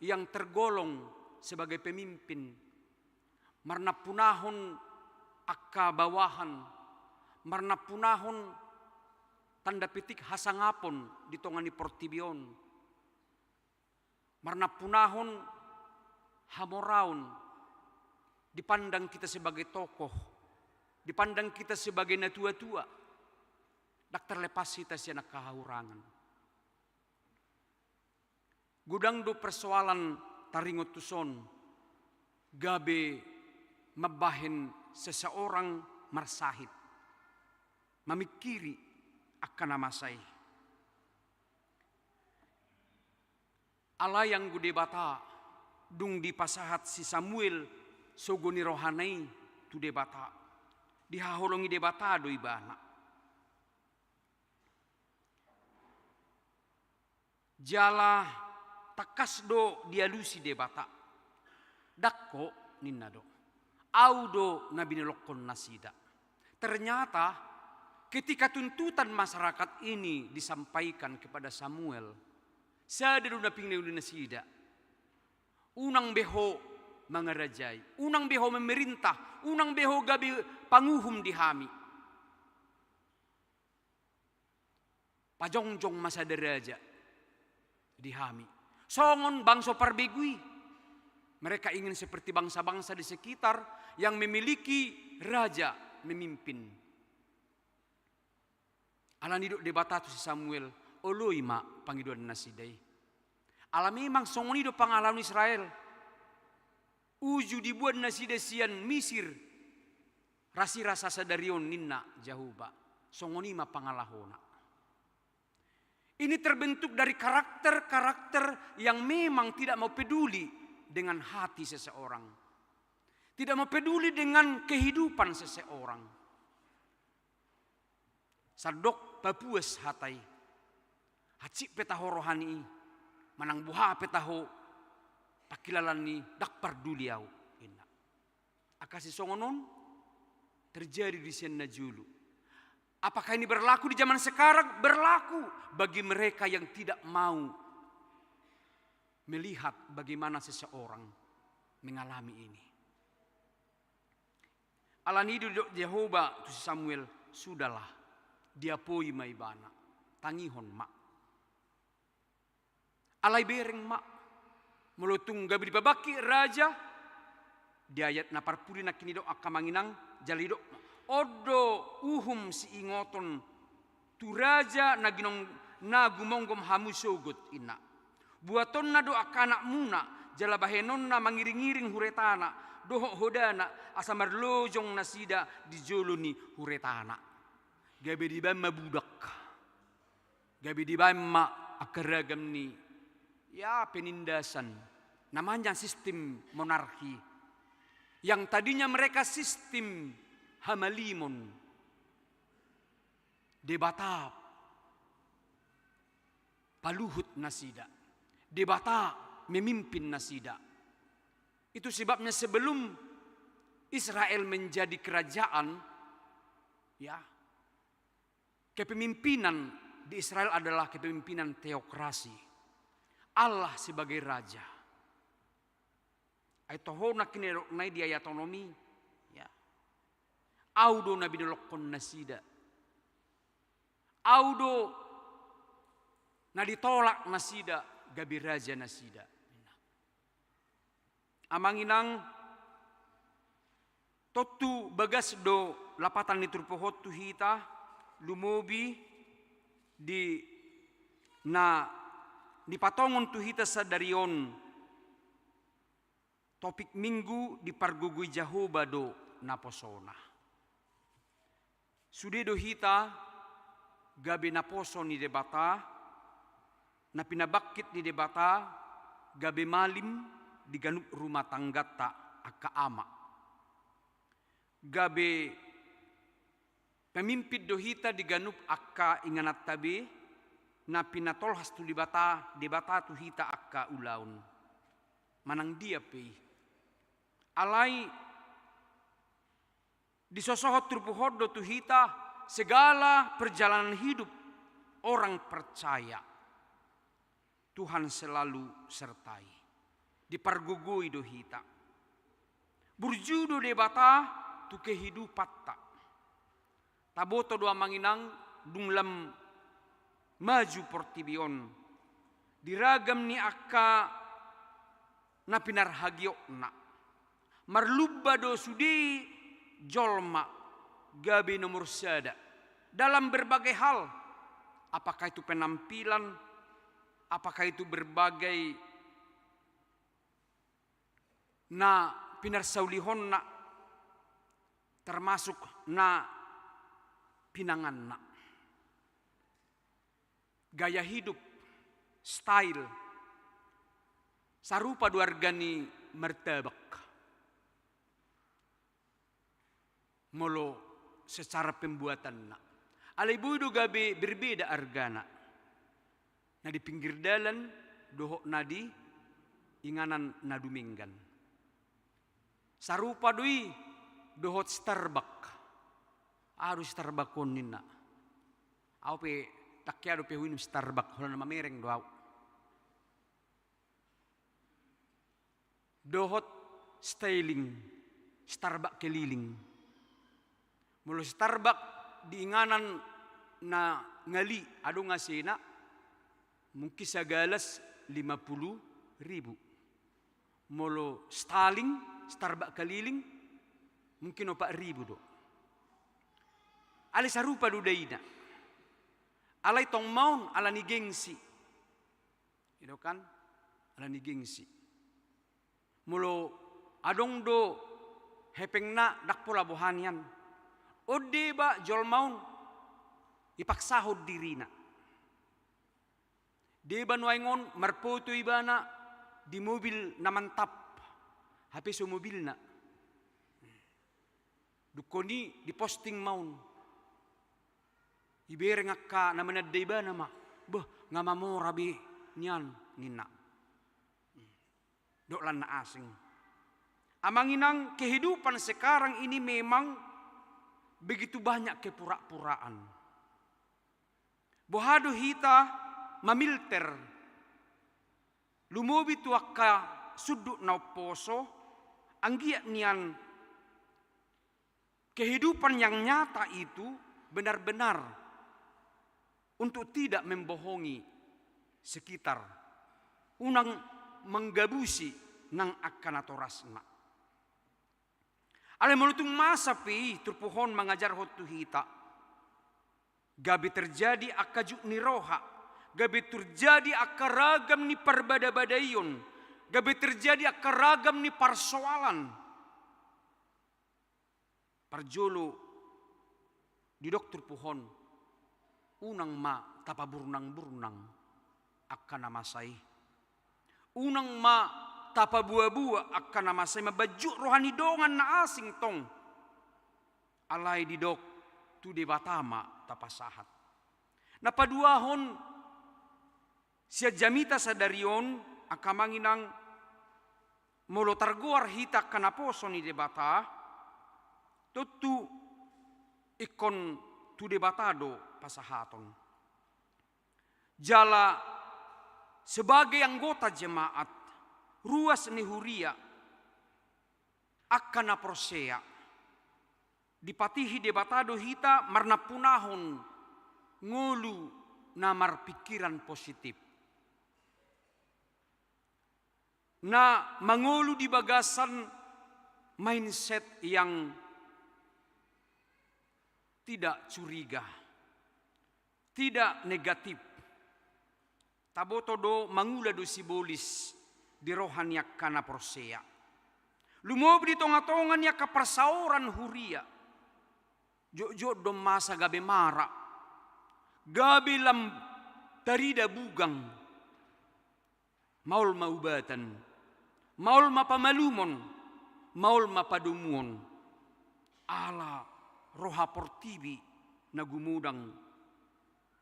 yang tergolong sebagai pemimpin, marnampunahon angka bawahan, marnampunahon tanda petik hasangapon di tonga ni portibi on. Marnampunahon hamoraon, dipandang kita sebagai tokoh, dipandang kita sebagai na tua-tua, ndang terlepas hita sian angka hahurangan. Godang do persoalan taringot tu son, gabe mambahen seseorang marsahit, mamingkiri angka na masa i. Alai anggo Debata, dung dipasahat si Samuel sogo ni rohana i tu Debata, dihaholongi Debata do ibana. Jala tangkas do dialusi Debata. Ndang ho, ninna do. Au do na binolongkon nasida. Ternyata, ketika tuntutan masyarakat ini disampaikan kepada Samuel, sada do na pinauli nasida. Unang be ho mangarajai, unang be ho memerintah, unang be ho gabe panguhum di hami. Pajongjong ma sada raja di hami. Songon bangso parbegu i. Mereka ingin seperti bangsa-bangsa di sekitar yang memiliki raja memimpin. Alani didok Debata tu si Samuel, oloi ma pangidoan nasida i. Ala memang songon i do pangalaon Israel. Uju diboan nasida sian Misir, rasirasa sadari on ninna Jahowa, songon i ma pangalahona. Ini terbentuk dari karakter-karakter yang memang tidak mau peduli dengan hati seseorang. Tidak mau peduli dengan kehidupan seseorang. Sandok papuas hata i. Hansit pe taho roha ni i, manang boha pe taho pangkilalaan ni i, ndang parduli au, ninna. Angka sisongon on terjadi di sian na jolo. Apakah ini berlaku di zaman sekarang? Berlaku bagi mereka yang tidak mau melihat bagaimana seseorang mengalami ini. Alani i didok Jahowa tu si Samuel, sudahlah, diapoi ma ibana, tangihon ma. Alai bereng ma, molo tung gabe dipabangkit raja, di ayat na parpudi nangkin didok angka amang inang, jala didok ma, on do uhum siingoton tu raja na ginong, na gumomgom hamu sogot, ninna. Buatonna do angka anakmuna, jala bahenonna mangiring-iring huretana dohot hodana, asa marlojong nasida di jolo ni huretana. Gabe dibaen ma budak. Gabe dibaen ma angka ragam ni, ya, penindasan, namanya sistem monarki. Yang tadinya mereka sistem hamalimon, Debata paluhut nasida, Debata memimpin nasida. Itu sebabnya sebelum Israel menjadi kerajaan, ya, kepemimpinan di Israel adalah kepemimpinan teokrasi. Allah sebagai raja. Ai toho nangkin didok na i di ayat onom i, ya. Au do na binolongkon nasida. Au do na ditolak nasida gabe raja nasida. Amang inang, tontu bagas do lapatan ni turpuk on tu hita, lumobi di na nipatongon tu hita sadari on. Topik Minggu, dipargogoi Jahowa do naposona. Sude do hita gabe naposo ni Debata, na pinabangkit ni Debata, gabe malim di ganup rumah tangganta angka ama. Gabe pemimpin do hita di ganup angka ingananta be, na pinatolhas tu Debata, Debata tu hita angka ulaon. Manang dia pe i. Alai disosohon turpuk on do tu hita, segala perjalanan hidup orang percaya, Tuhan selalu sertai. Dipargogoi do hita. Burju do Debata tu kehidupanta. Taboto do amang inang, dung lam maju portibi on, di ragam ni angka na pinarhagiotna, marlumba do sude jolma gabe nomor sada dalam berbagai hal, apakah itu penampilan, apakah itu berbagai na pinarsaulihonna, termasuk na pinanganna. Gaya hidup, style, sarupa do arga ni martabak molo secara pembuatanna. Alai boi do gabe berbeda argana. Na di pinggir dalan dohot na di inganan na dumenggan. Sarupa do i dohot Starbuck. Aha do Starbuck on ninna. Au pe tangkas dope huinum Starbuck, holan na mamereng do au. dohot Starlink, Starbucks keliling. Molo Starbucks di inganan na ngali adong AC-na, mungkin sagalas lima puluh ribu. Molo Starlink, Starbucks keliling, mungkin opat ribu do. Alai sarupa do daina. Alai tong maon ala ni gengsi. I do kan? Ala ni gengsi. Molo adong do hepengna, ndang pola boha nian. On deba jolma on ipaksahon dirina. Deba nuaeng on marfoto ibana di mobil na mantap, hape so mobilna. Dungkon i diposting ma on. Ibereng angka na mananda ibana ma, "Beh, nga mamora be nian," ninna. Dok lan na asing. Amang inang, kehidupan sekarang ini memang begitu banyak kepura-puraan. Boha do hita mamilter, lumobi tu angka sundut na umposo, anggiat nian kehidupan yang nyata itu benar-benar untuk tidak membohongi sekitar, unang manggabusi nang angka natorasna. Alai molo tung masa pe i turpuk on mangajarhon tu hita, gabe terjadi angka juk ni roha, gabe terjadi angka ragam ni parbada-badaion, gabe terjadi angka ragam ni parsoalan. Parjolo, didok turpuk on, unang ma tapaburnang-burnang angka na masa i. Unang ma tapaboa-boa angka na masa i mambahen juk roha ni dongan na asing tong. Alai didok, tu Debata ma tapasahat. Na paduahon, sian jamita sadari on, angka amang inang, molo targoar hita angka naposo ni Debata, tontu ingkon tu Debata do pasahaton. Jala sebagai anggota jemaat, ruas ni huria, angka na porsea, dipatihi Debata do hita marnampunahon ngolu na marpingkiran positif. Na mangolu di bagasan mindset yang tidak curiga, tidak negatif. Taboto do mangula do sibolis di roha ni angka na porsea. Lumobi di tonga-tonga ni angka parsaoran huria. Jotjot do masa gabe mara, gabe lam tarida bugang. Maol ma ubatan, maol ma pamalumon, maol ma padomuon. Ala roha portibi na gumodang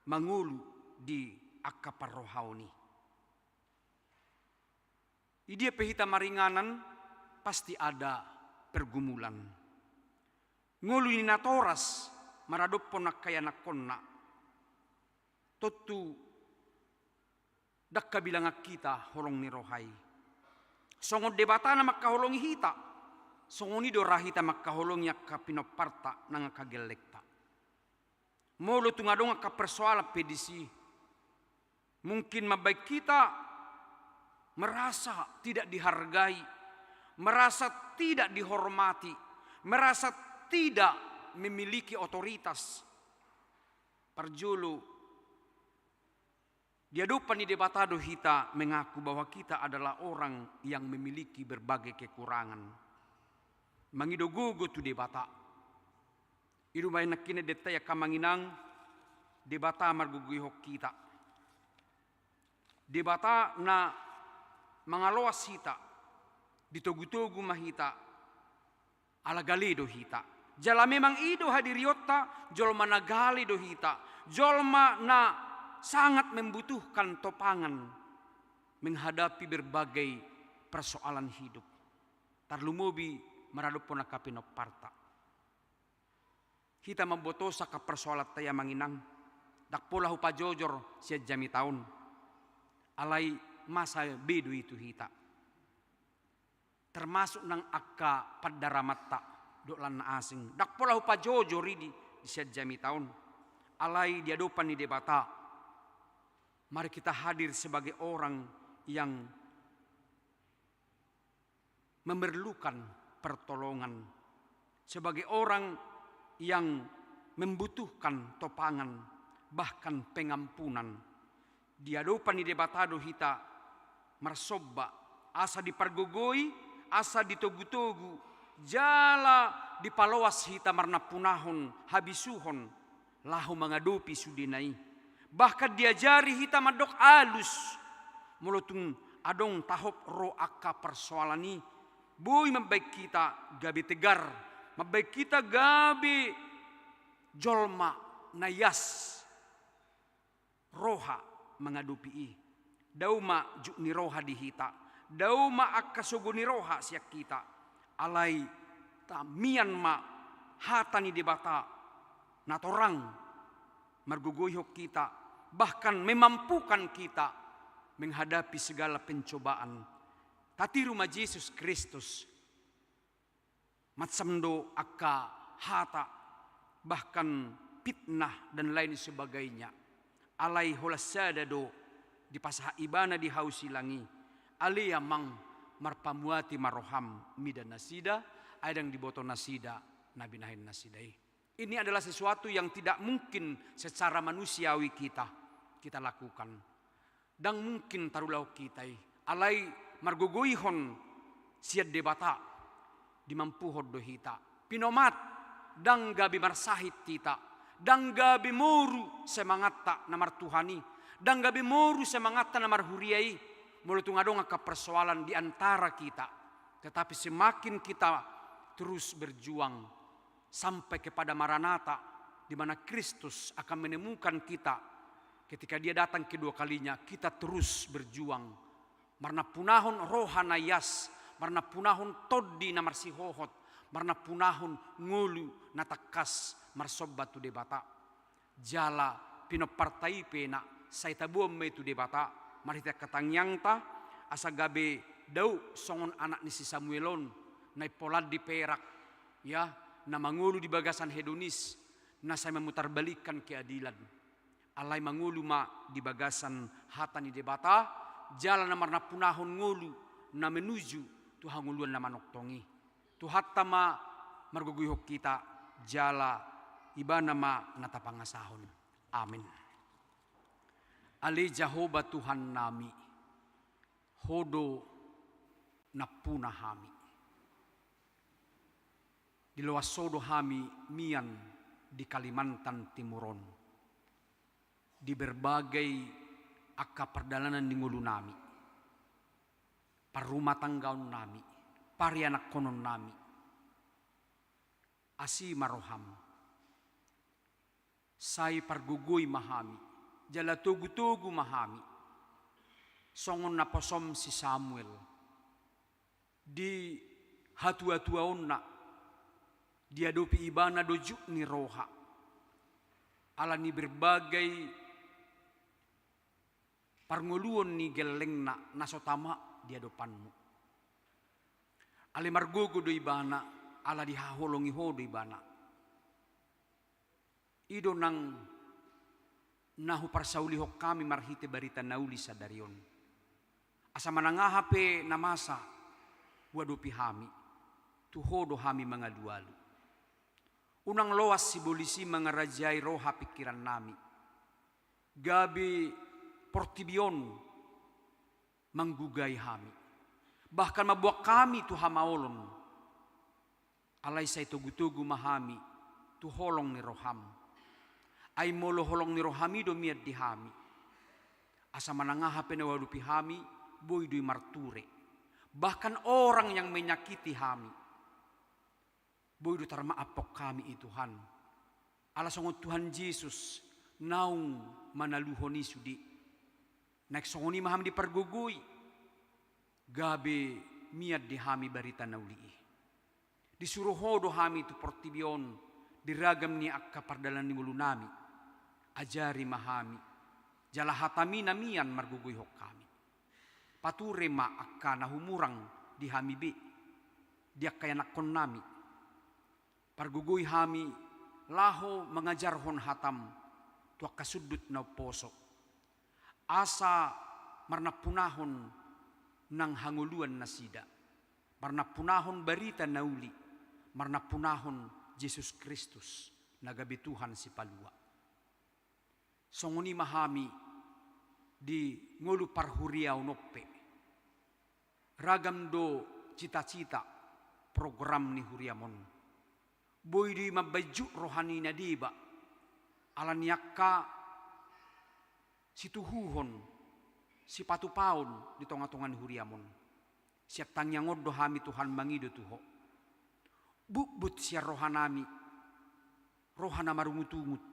mangolu di angka parrohaon i. Di dia pe hita maringanan, pasti ada pergumulan. Ngolu ni natoras maradophon angka ianakhonna. Tontu ndang habilangan hita holong ni roha i. Songon Debata na mangkaholongi hita, songon i do ra hita mangkaholongi angka pinomparta nang angka gellengta. Molo tung adong angka persoalan pe disi, mungkin mambahen hita merasa tidak dihargai, merasa tidak dihormati, merasa tidak memiliki otoritas. Parjolo, di adopan ni Debata do hita mengaku bahwa kita adalah orang yang memiliki berbagai kekurangan. Mangido gogo tu Debata. I do umbahen nangkin denta i angka amang inang, Debata margogoihon hita. Debata na mangaloas hita, ditogu-togu ma hita, ala gale do hita. Jala memang i do hadirionta, jolma na gale do hita, jolma na sangat membutuhkan topangan menghadapi berbagai persoalan hidup. Tarlumobi maradophon angka pinomparta. Hita mambotosa angka persoalanta i amang inang, ndang pola hupajojor sian jamita on. Alai masa be do i tu hita. termasuk nang angka pandaramanta dohot lan na asing. Ndang pola hupajojor i di, di sian jamita on. Alai di adopan ni Debata, mari kita hadir sebagai orang yang memerlukan pertolongan, sebagai orang yang membutuhkan topangan, bahkan pengampunan. Di adopan ni Debata do hita marsomba, asa dipargogoi, asa ditogutogu, jala dipaloas hita marnampunahon habisuhon, laho mangadopi sudena i. Bahkan diajari hita mandok alus, molo tung adong tahop ro angka persoalan i, boi mambaen hita gabe tegar, mambaen hita gabe jolma na ias roha mangadopi i. Dao ma juk ni roha di hita, dao ma angka sogo ni roha sian hita, alai tamian ma hata ni Debata na torang margogoihon hita, bahkan memampukan kita menghadapi segala pencobaan. Tatiru ma Jesus Kristus. Macam do angka hata, bahkan fitnah dan lain sebagainya. Alai holan sada do dipasahat ibana di hau silang i, ale Amang, marpamuati ma roham mida nasida, ai ndang diboto nasida na binahen nasida i. Ini adalah sesuatu yang tidak mungkin secara manusiawi kita, kita lakukan. Ndang mungkin tarulahon hita i, alai margogoihon sian Debata, dimampuhon do hita. Pinomat, ndang gabe marsahit hita, ndang gabe moru semangatta na martuhan i, ndang gabe moru semangatta na marhuria i, molo tung adong angka persoalan di antara kita. Tetapi semakin kita terus berjuang, sampai kepada Maranatha, di mana Kristus akan menemukan kita ketika Dia datang kedua kalinya, kita terus berjuang. Marnampunahon roha na ias, marnampunahon tondi na marsihohot, marnampunahon ngolu na tangkas marsomba tu Debata. Jala pinomparta i pe na sai taboan ma i tu Debata, marhite angka tangiangta, asa gabe dao songon anak ni si Samuel on, na impolan di perak, ya, na mangolu di bagasan hedonis, na sai memutarbalikkan keadilan. Alai mangolu ma di bagasan hata ni Debata, jala na marnampunahon ngolu na menuju tu hangoluan na manongtong i. Tuhanta ma margogoihon hita, jala Ibana ma na tapangasahon. Amin. Ale Jahowa Tuhannami, Ho do nampuna hami. Diloas Ho do hami mian di Kalimantan Timur on, di berbagai angka pardalanan ni ngolunami, parrumatanggaonnami, parianakkononnami. Asi ma roham. Sai pargogoi ma hami, jala togutogu ma hami. Songon na posom si Samuel, di hatuatuaonna, diadopi ibana do juk ni roha, ala ni berbagai parngoluon ni gellengna na so tama di adopanmu. Alai margogo do ibana, ala dihaholongi Ho do ibana. I do nang na huparsaulihon hami marhite barita na uli sadari on. Asa manang aha pe na masa huadopi hami, tu Ho do hami mangalualu. Unang loas sibolis i mangarajai roha pingkirannami. Gabe portibi on manggugai hami, bahkan mamboan hami tu hamaolon. Alai sai togutogu ma hami tu holong ni roham. Ai molo holong ni roham i do mian di hami, asa manang aha pe na huadopi hami, boi do i marture. Bahkan orang yang menyakiti hami, boi do tarmaaphon hami i Tuhan. Ala songon Tuhan Jesus naung manaluhon i sude. Naeng songon i ma hami dipargogoi, gabe mian di hami barita na uli i. Disuru Ho do hami tu portibi on, di ragam ni angka pardalanan ni ngolunami. Ajari ma hami, jala hatami na mian margogoihon hami. Pature ma angka na humurang di hami be. di angka ianakkonnami. Pargogoi hami laho mangajarhon hatam tu angka sundut na umposo, asa marnampunahon nang hangoluan nasida, marnampunahon barita na uli, marnampunahon Jesus Kristus na gabe Tuhan Sipalua. Songon i ma hami di ngolu parhuriaon on pe. Ragam do cita-cita, program ni huriam on. Boi do i mambaen jut roha ni na deba ala ni angka situhuhon, sipatupaon di tonga-tonga ni huriam on. Sian tangiang on do hami Tuhan mangido tu Ho. Butbut sian rohanami roha na marungut-ungut,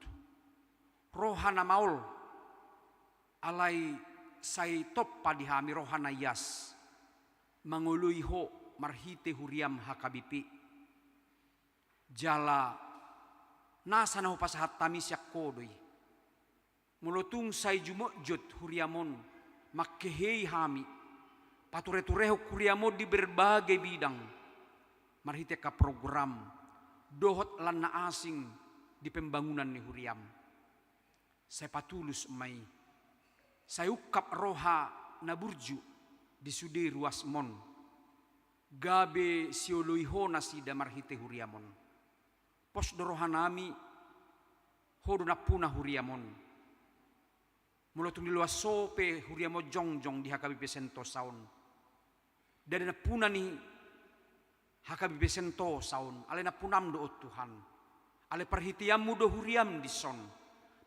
roha na maol, alai sai tompa di hami roha na ias mangoloi Ho marhite huriam H K B P. Jala nasa na hupasahat hami sian Ho do i. Molo tung sai jumotjot huriam on, manghehei hami, pature-turehon huriam on di berbagai bidang, marhite angka program dohot lan na asing di pembangunan ni huriam. Sai patulus ma i, sai ungkap roha na burju di sude ruasmon, gabe sioloi Ho nasida marhite huriam on. Pos do rohanami, Ho do nampuna huriam on. Molo tung di loas Ho pe huriam on jongjong di H K B P Sentosa on, ndada nampuna ni H K B P Sentosa on, alai nampunam do on Tuhan. Alai parhiteanmu do huriam dison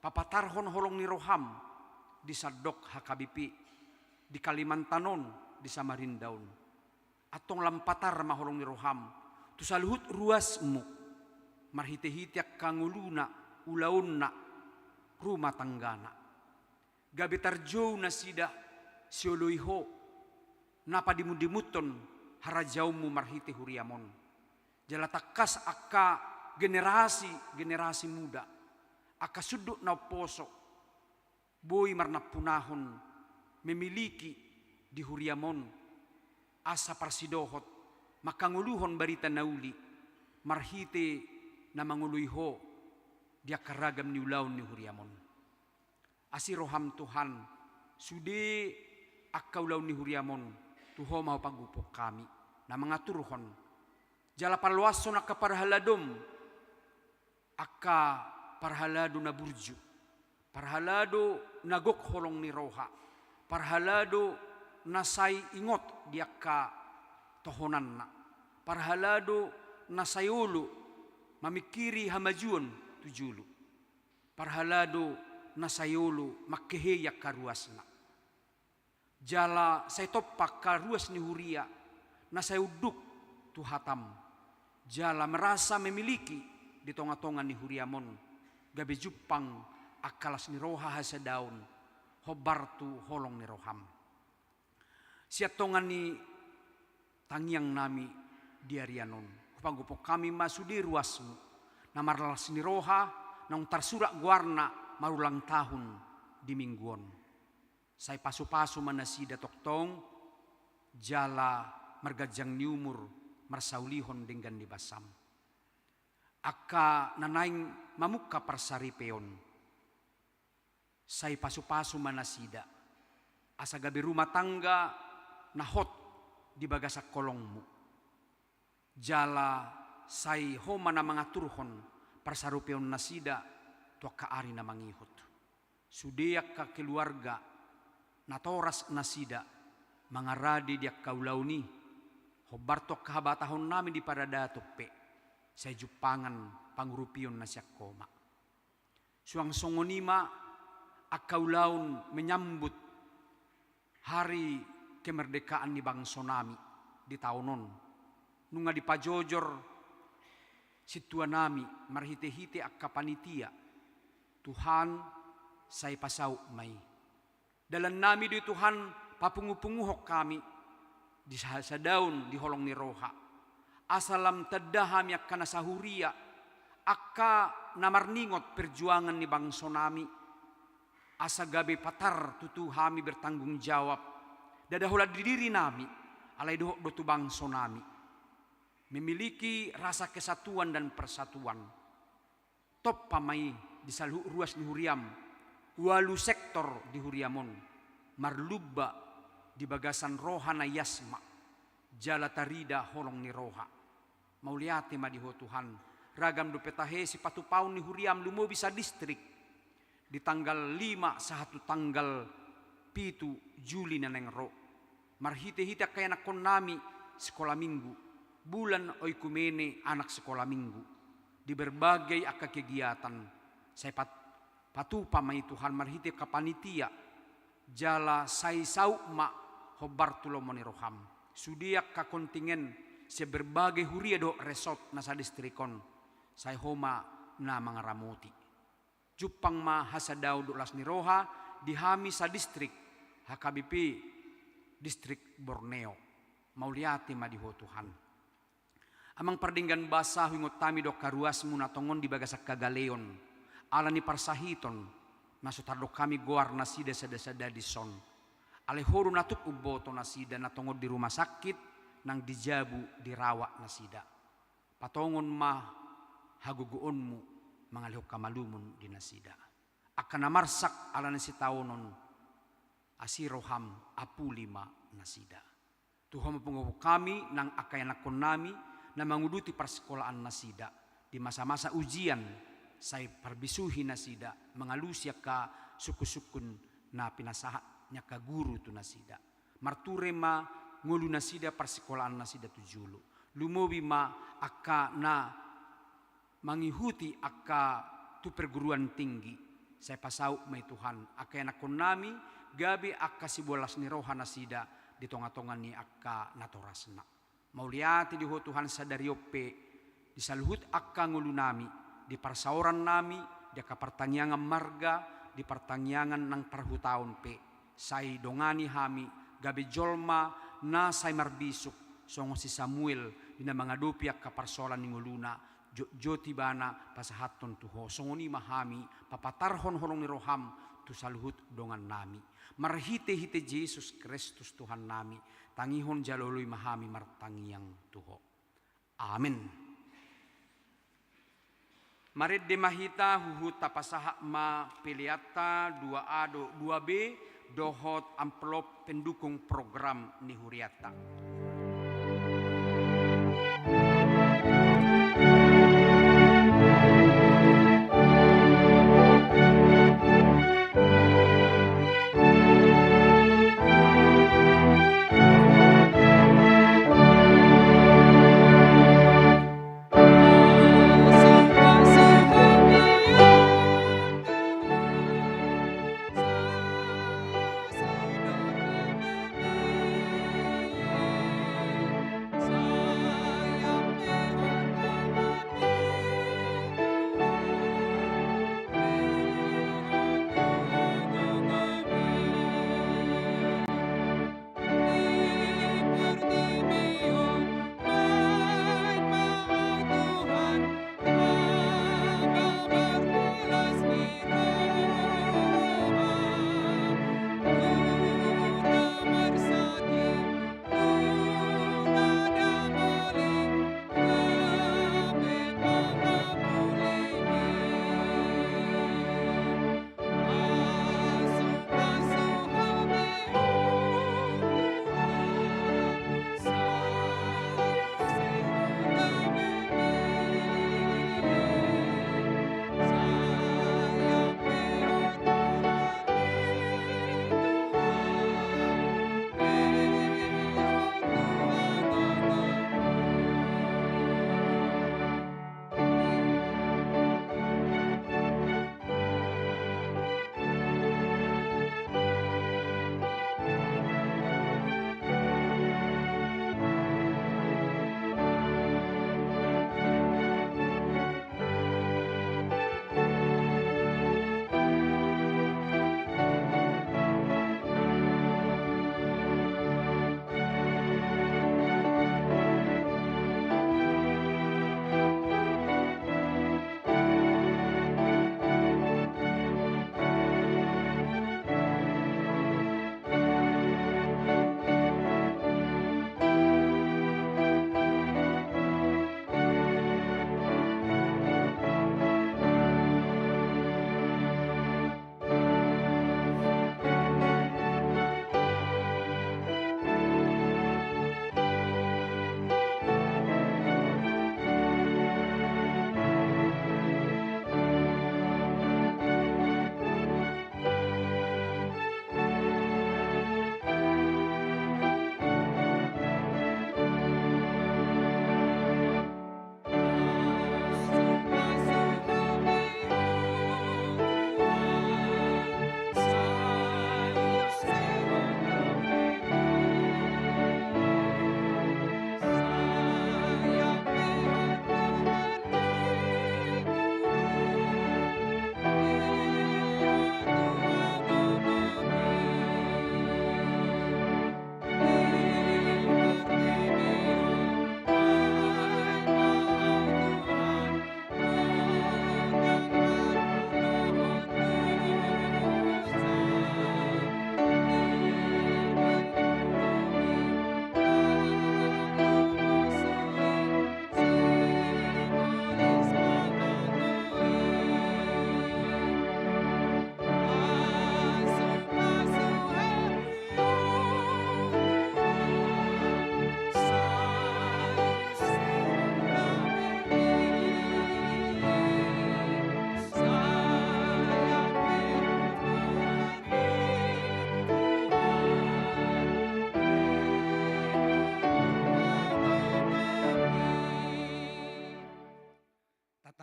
papatarhon holong ni roham di sandok H K B P di Kalimantan on, di Samarinda on. Antong lam patar ma holong ni roham tu saluhut ruasmu, marhite-hite angka ngoluna, ulaonna, rumah tanggana. Gabe tarjou nasida sioloi Ho na padimun-dimunhon harajaonmu marhite huriam on. Jala tangkas angka generasi-generasi muda, angka sundut na umposo, boi marnampunahon, memiliki di huriam on, asa parsidohot manghangoluhon barita na uli marhite na mangoloi Ho di angka ragam ni ulaon ni huriam on. Asi roham Tuhan, sude angka ulaon ni huriam on tu Ho ma hupagophon hami na mangaturhon. Jala paloashon angka parhaladom, angka parhalado na burju, parhalado na gok holong ni roha, parhalado na sai ingot di angka tohonanna, parhalado na sai olo mamingkiri hamajuon tu jolo, parhalado na sai olo manghehei angka ruasna. Jala sai tompa angka ruas ni huria na sai unduk tu hatam, jala merasa memiliki di tonga-tonga ni huriam on, gabe jumpang angka las ni roha hasadaon hombar tu holong ni roham. Sian tonga ni tangiangnami di arian on, hupagophon hami ma sude ruasmu na marlas ni roha naung tarsurat goarna marulang tahun di minggu on. Sai pasu-pasu ma nasida tongtong, jala marganjang ni umur marsaulihon denggan ni basam. Angka na naeng mamungka parsaripeon, sai pasu-pasu ma nasida, asa gabe rumah tangga na hot di bagasan holongmu. Jala sai Ho ma na mangaturhon parsaripeon nasida tu angka ari na mangihut. Sude angka keluarga na toras nasida mangarade di angka ulaon i, hombar tu angka habatahonnami di paradaton pe, sai jumpangan pangurupion na sian Ho ma. Suang songon i ma angka ulaon menyambut hari kemerdekaan ni bangsonami di taon on. Nunga dipajojor sintuanami marhite-hite angka panitia. Tuhan, sai pasaut ma i. Dalannami do i Tuhan, papungu-punguhon hami di sa-, sadaon di holong ni roha. Asa lam tanda hami angka na sahuria, angka na marningot perjuangan ni bangsonami, asa gabe patar tutu hami bertanggung jawab, ndada holan di dirinami, alai dohot do tu bangsonami. Memiliki rasa kesatuan dan persatuan. Tompa ma i di saluhut ruas ni huriam, ualu sektor di huriam on, marlumba di bagasan roha na ias ma, jala tarida holong ni roha. Mauliate ma di Ho Tuhan, ragam dope tahe sipatupaon ni huriam lumobi sadistrik, di tanggal lima sahat tu tanggal pitu Juli na naeng ro. Marhitehite angka ianakkonnami sikola minggu, bulan oikumene anak sikola minggu, di berbagai angka kegiatan, sai pat-, patupa ma i Tuhan marhite angka panitia, jala sai saut ma hombar tu lomo ni roham. Sude angka kontingen sian berbagai huria dohot resort na sadistrik on, sai Ho ma na mangaramoti. Jumpang ma hasadaon dohot las ni roha di hami sadistrik, H K B P Distrik Borneo. Mauliate ma di Ho Tuhan. Amang pardenggan basa, huingot hami do angka ruasmu na tongon di bagas angka galeon, ala ni parsahiton na so tardok hami goar nasida sada-sada dison. Alai Ho do na tuk umboto nasida na tongon di rumah sakit, nang di jabu dirawat nasida. Patongon ma hagogoonmu mangalehon hamalumon di nasida. Angka na marsak ala ni sitaonon, asi roham apuli ma nasida. Tu Ho ma pangungkapon hami nang angka ianakkonnami na manguduti parsikolaan nasida di masa-masa ujian, sai parbisuhi nasida mangalusi angka sungkun-sungkun na pinasahat ni angka guru tu nasida. Marture ma ngolu nasida, parsikolaan nasida tu jolo. Lumobi ma angka na mangihuti angka tu perguruan tinggi, sai pasaut ma i Tuhan angka ianakkonnami, gabe angka siboan las ni roha nasida di tonga-tonga ni angka natorasna. Mauliate di Ho Tuhan, sadari on pe di saluhut angka ngolunami, di parsaorannami, di angka partangiangan marga, di partangiangan nang parhutaon pe, sai dongani hami gabe jolma na sai marbisuk songon si Samuel di na mangadopi angka parsoalan ni ngoluna, jotjot ibana pasahathon tu Ho. Songon i ma hami papatarhon holong ni roham tu saluhut dongannami. Marhite-hite Jesus Kristus Tuhannami, tangihon jala oloi ma hami martangiang tu Ho. Amen. Marende ma hita, huhut tapasahat ma peleanta dua A dohot dua B dohot amplop pendukung program ni hurianta.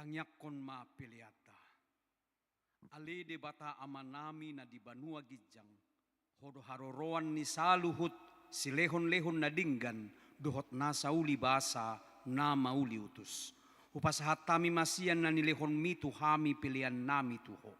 Tangiangkon ma peleanta. Ale Debata Amanami na di banua ginjang, Ho do haroroan ni saluhut silehonlehon na denggan dohot nasa uli basa, na mauli utus. Hupasahat hami ma sian na nilehonMi tu hami peleannami tu Ho.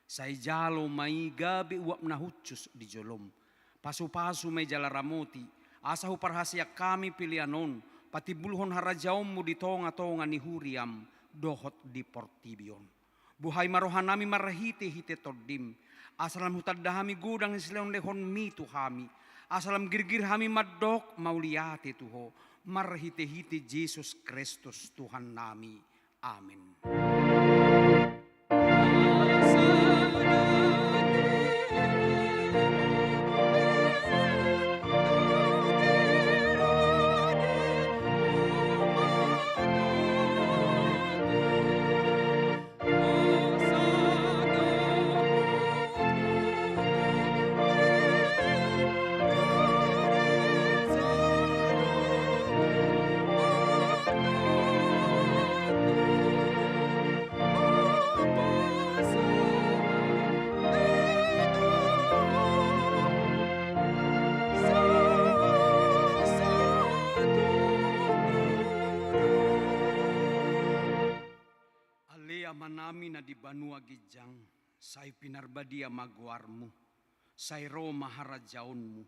Sai jalo ma i gabe uap na hushus di joloM. Pasupasu ma i jala ramoti, asa huparhaseang hami pelean on patimbulhon harajaonMu di tongatonga ni huriaM dohot di portibi on. Buhai ma rohanami marhitehite TondiM, asa lam hutanda hami godang ni silehonlehonMi tu hami, asa lam girgir hami mandok mauliate tu Ho, marhitehite Jesus Kristus Tuhannami. Amen. Ale Amanami na di banua ginjang, sai pinarbadia ma goarMu, sai ro ma harajaonMu,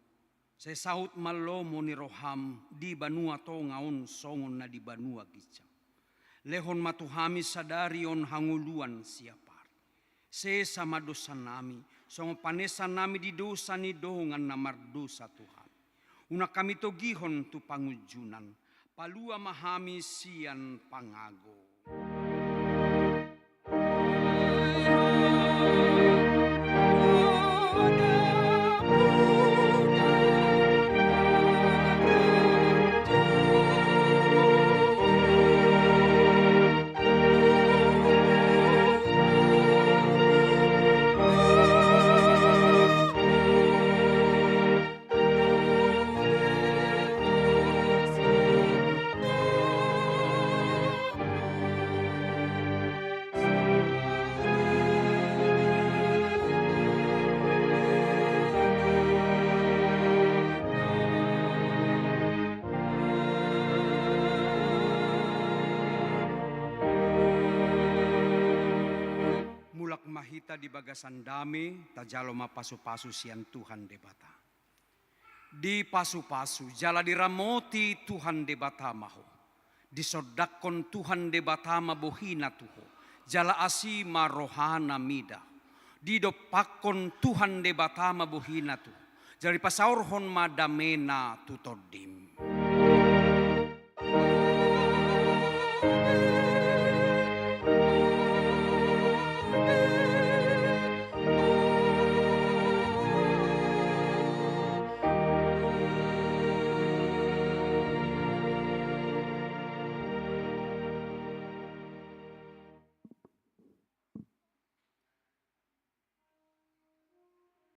sai saut ma lomo ni rohaM di banua tonga on songon na di banua ginjang. Lehon ma tu hami sadari on hangoluan siapari. Sesa ma dosanami, songon panesanami di dosa ni dongan na mardosa tu hami. Unang hami togihon tu pangunjunan, palua ma hami sian pangago. Mulak ma hita di bagasan dame, tajalo ma pasupasu sian Tuhan Debata. Dipasupasu jala diramoti Tuhan Debata ma ho. Disondangkon Tuhan Debata ma bohina tu ho, jala asi ma rohana mida ho. Didompakkon Tuhan Debata ma bohina tu ho, jala dipasaorhon ma damena tu tondim.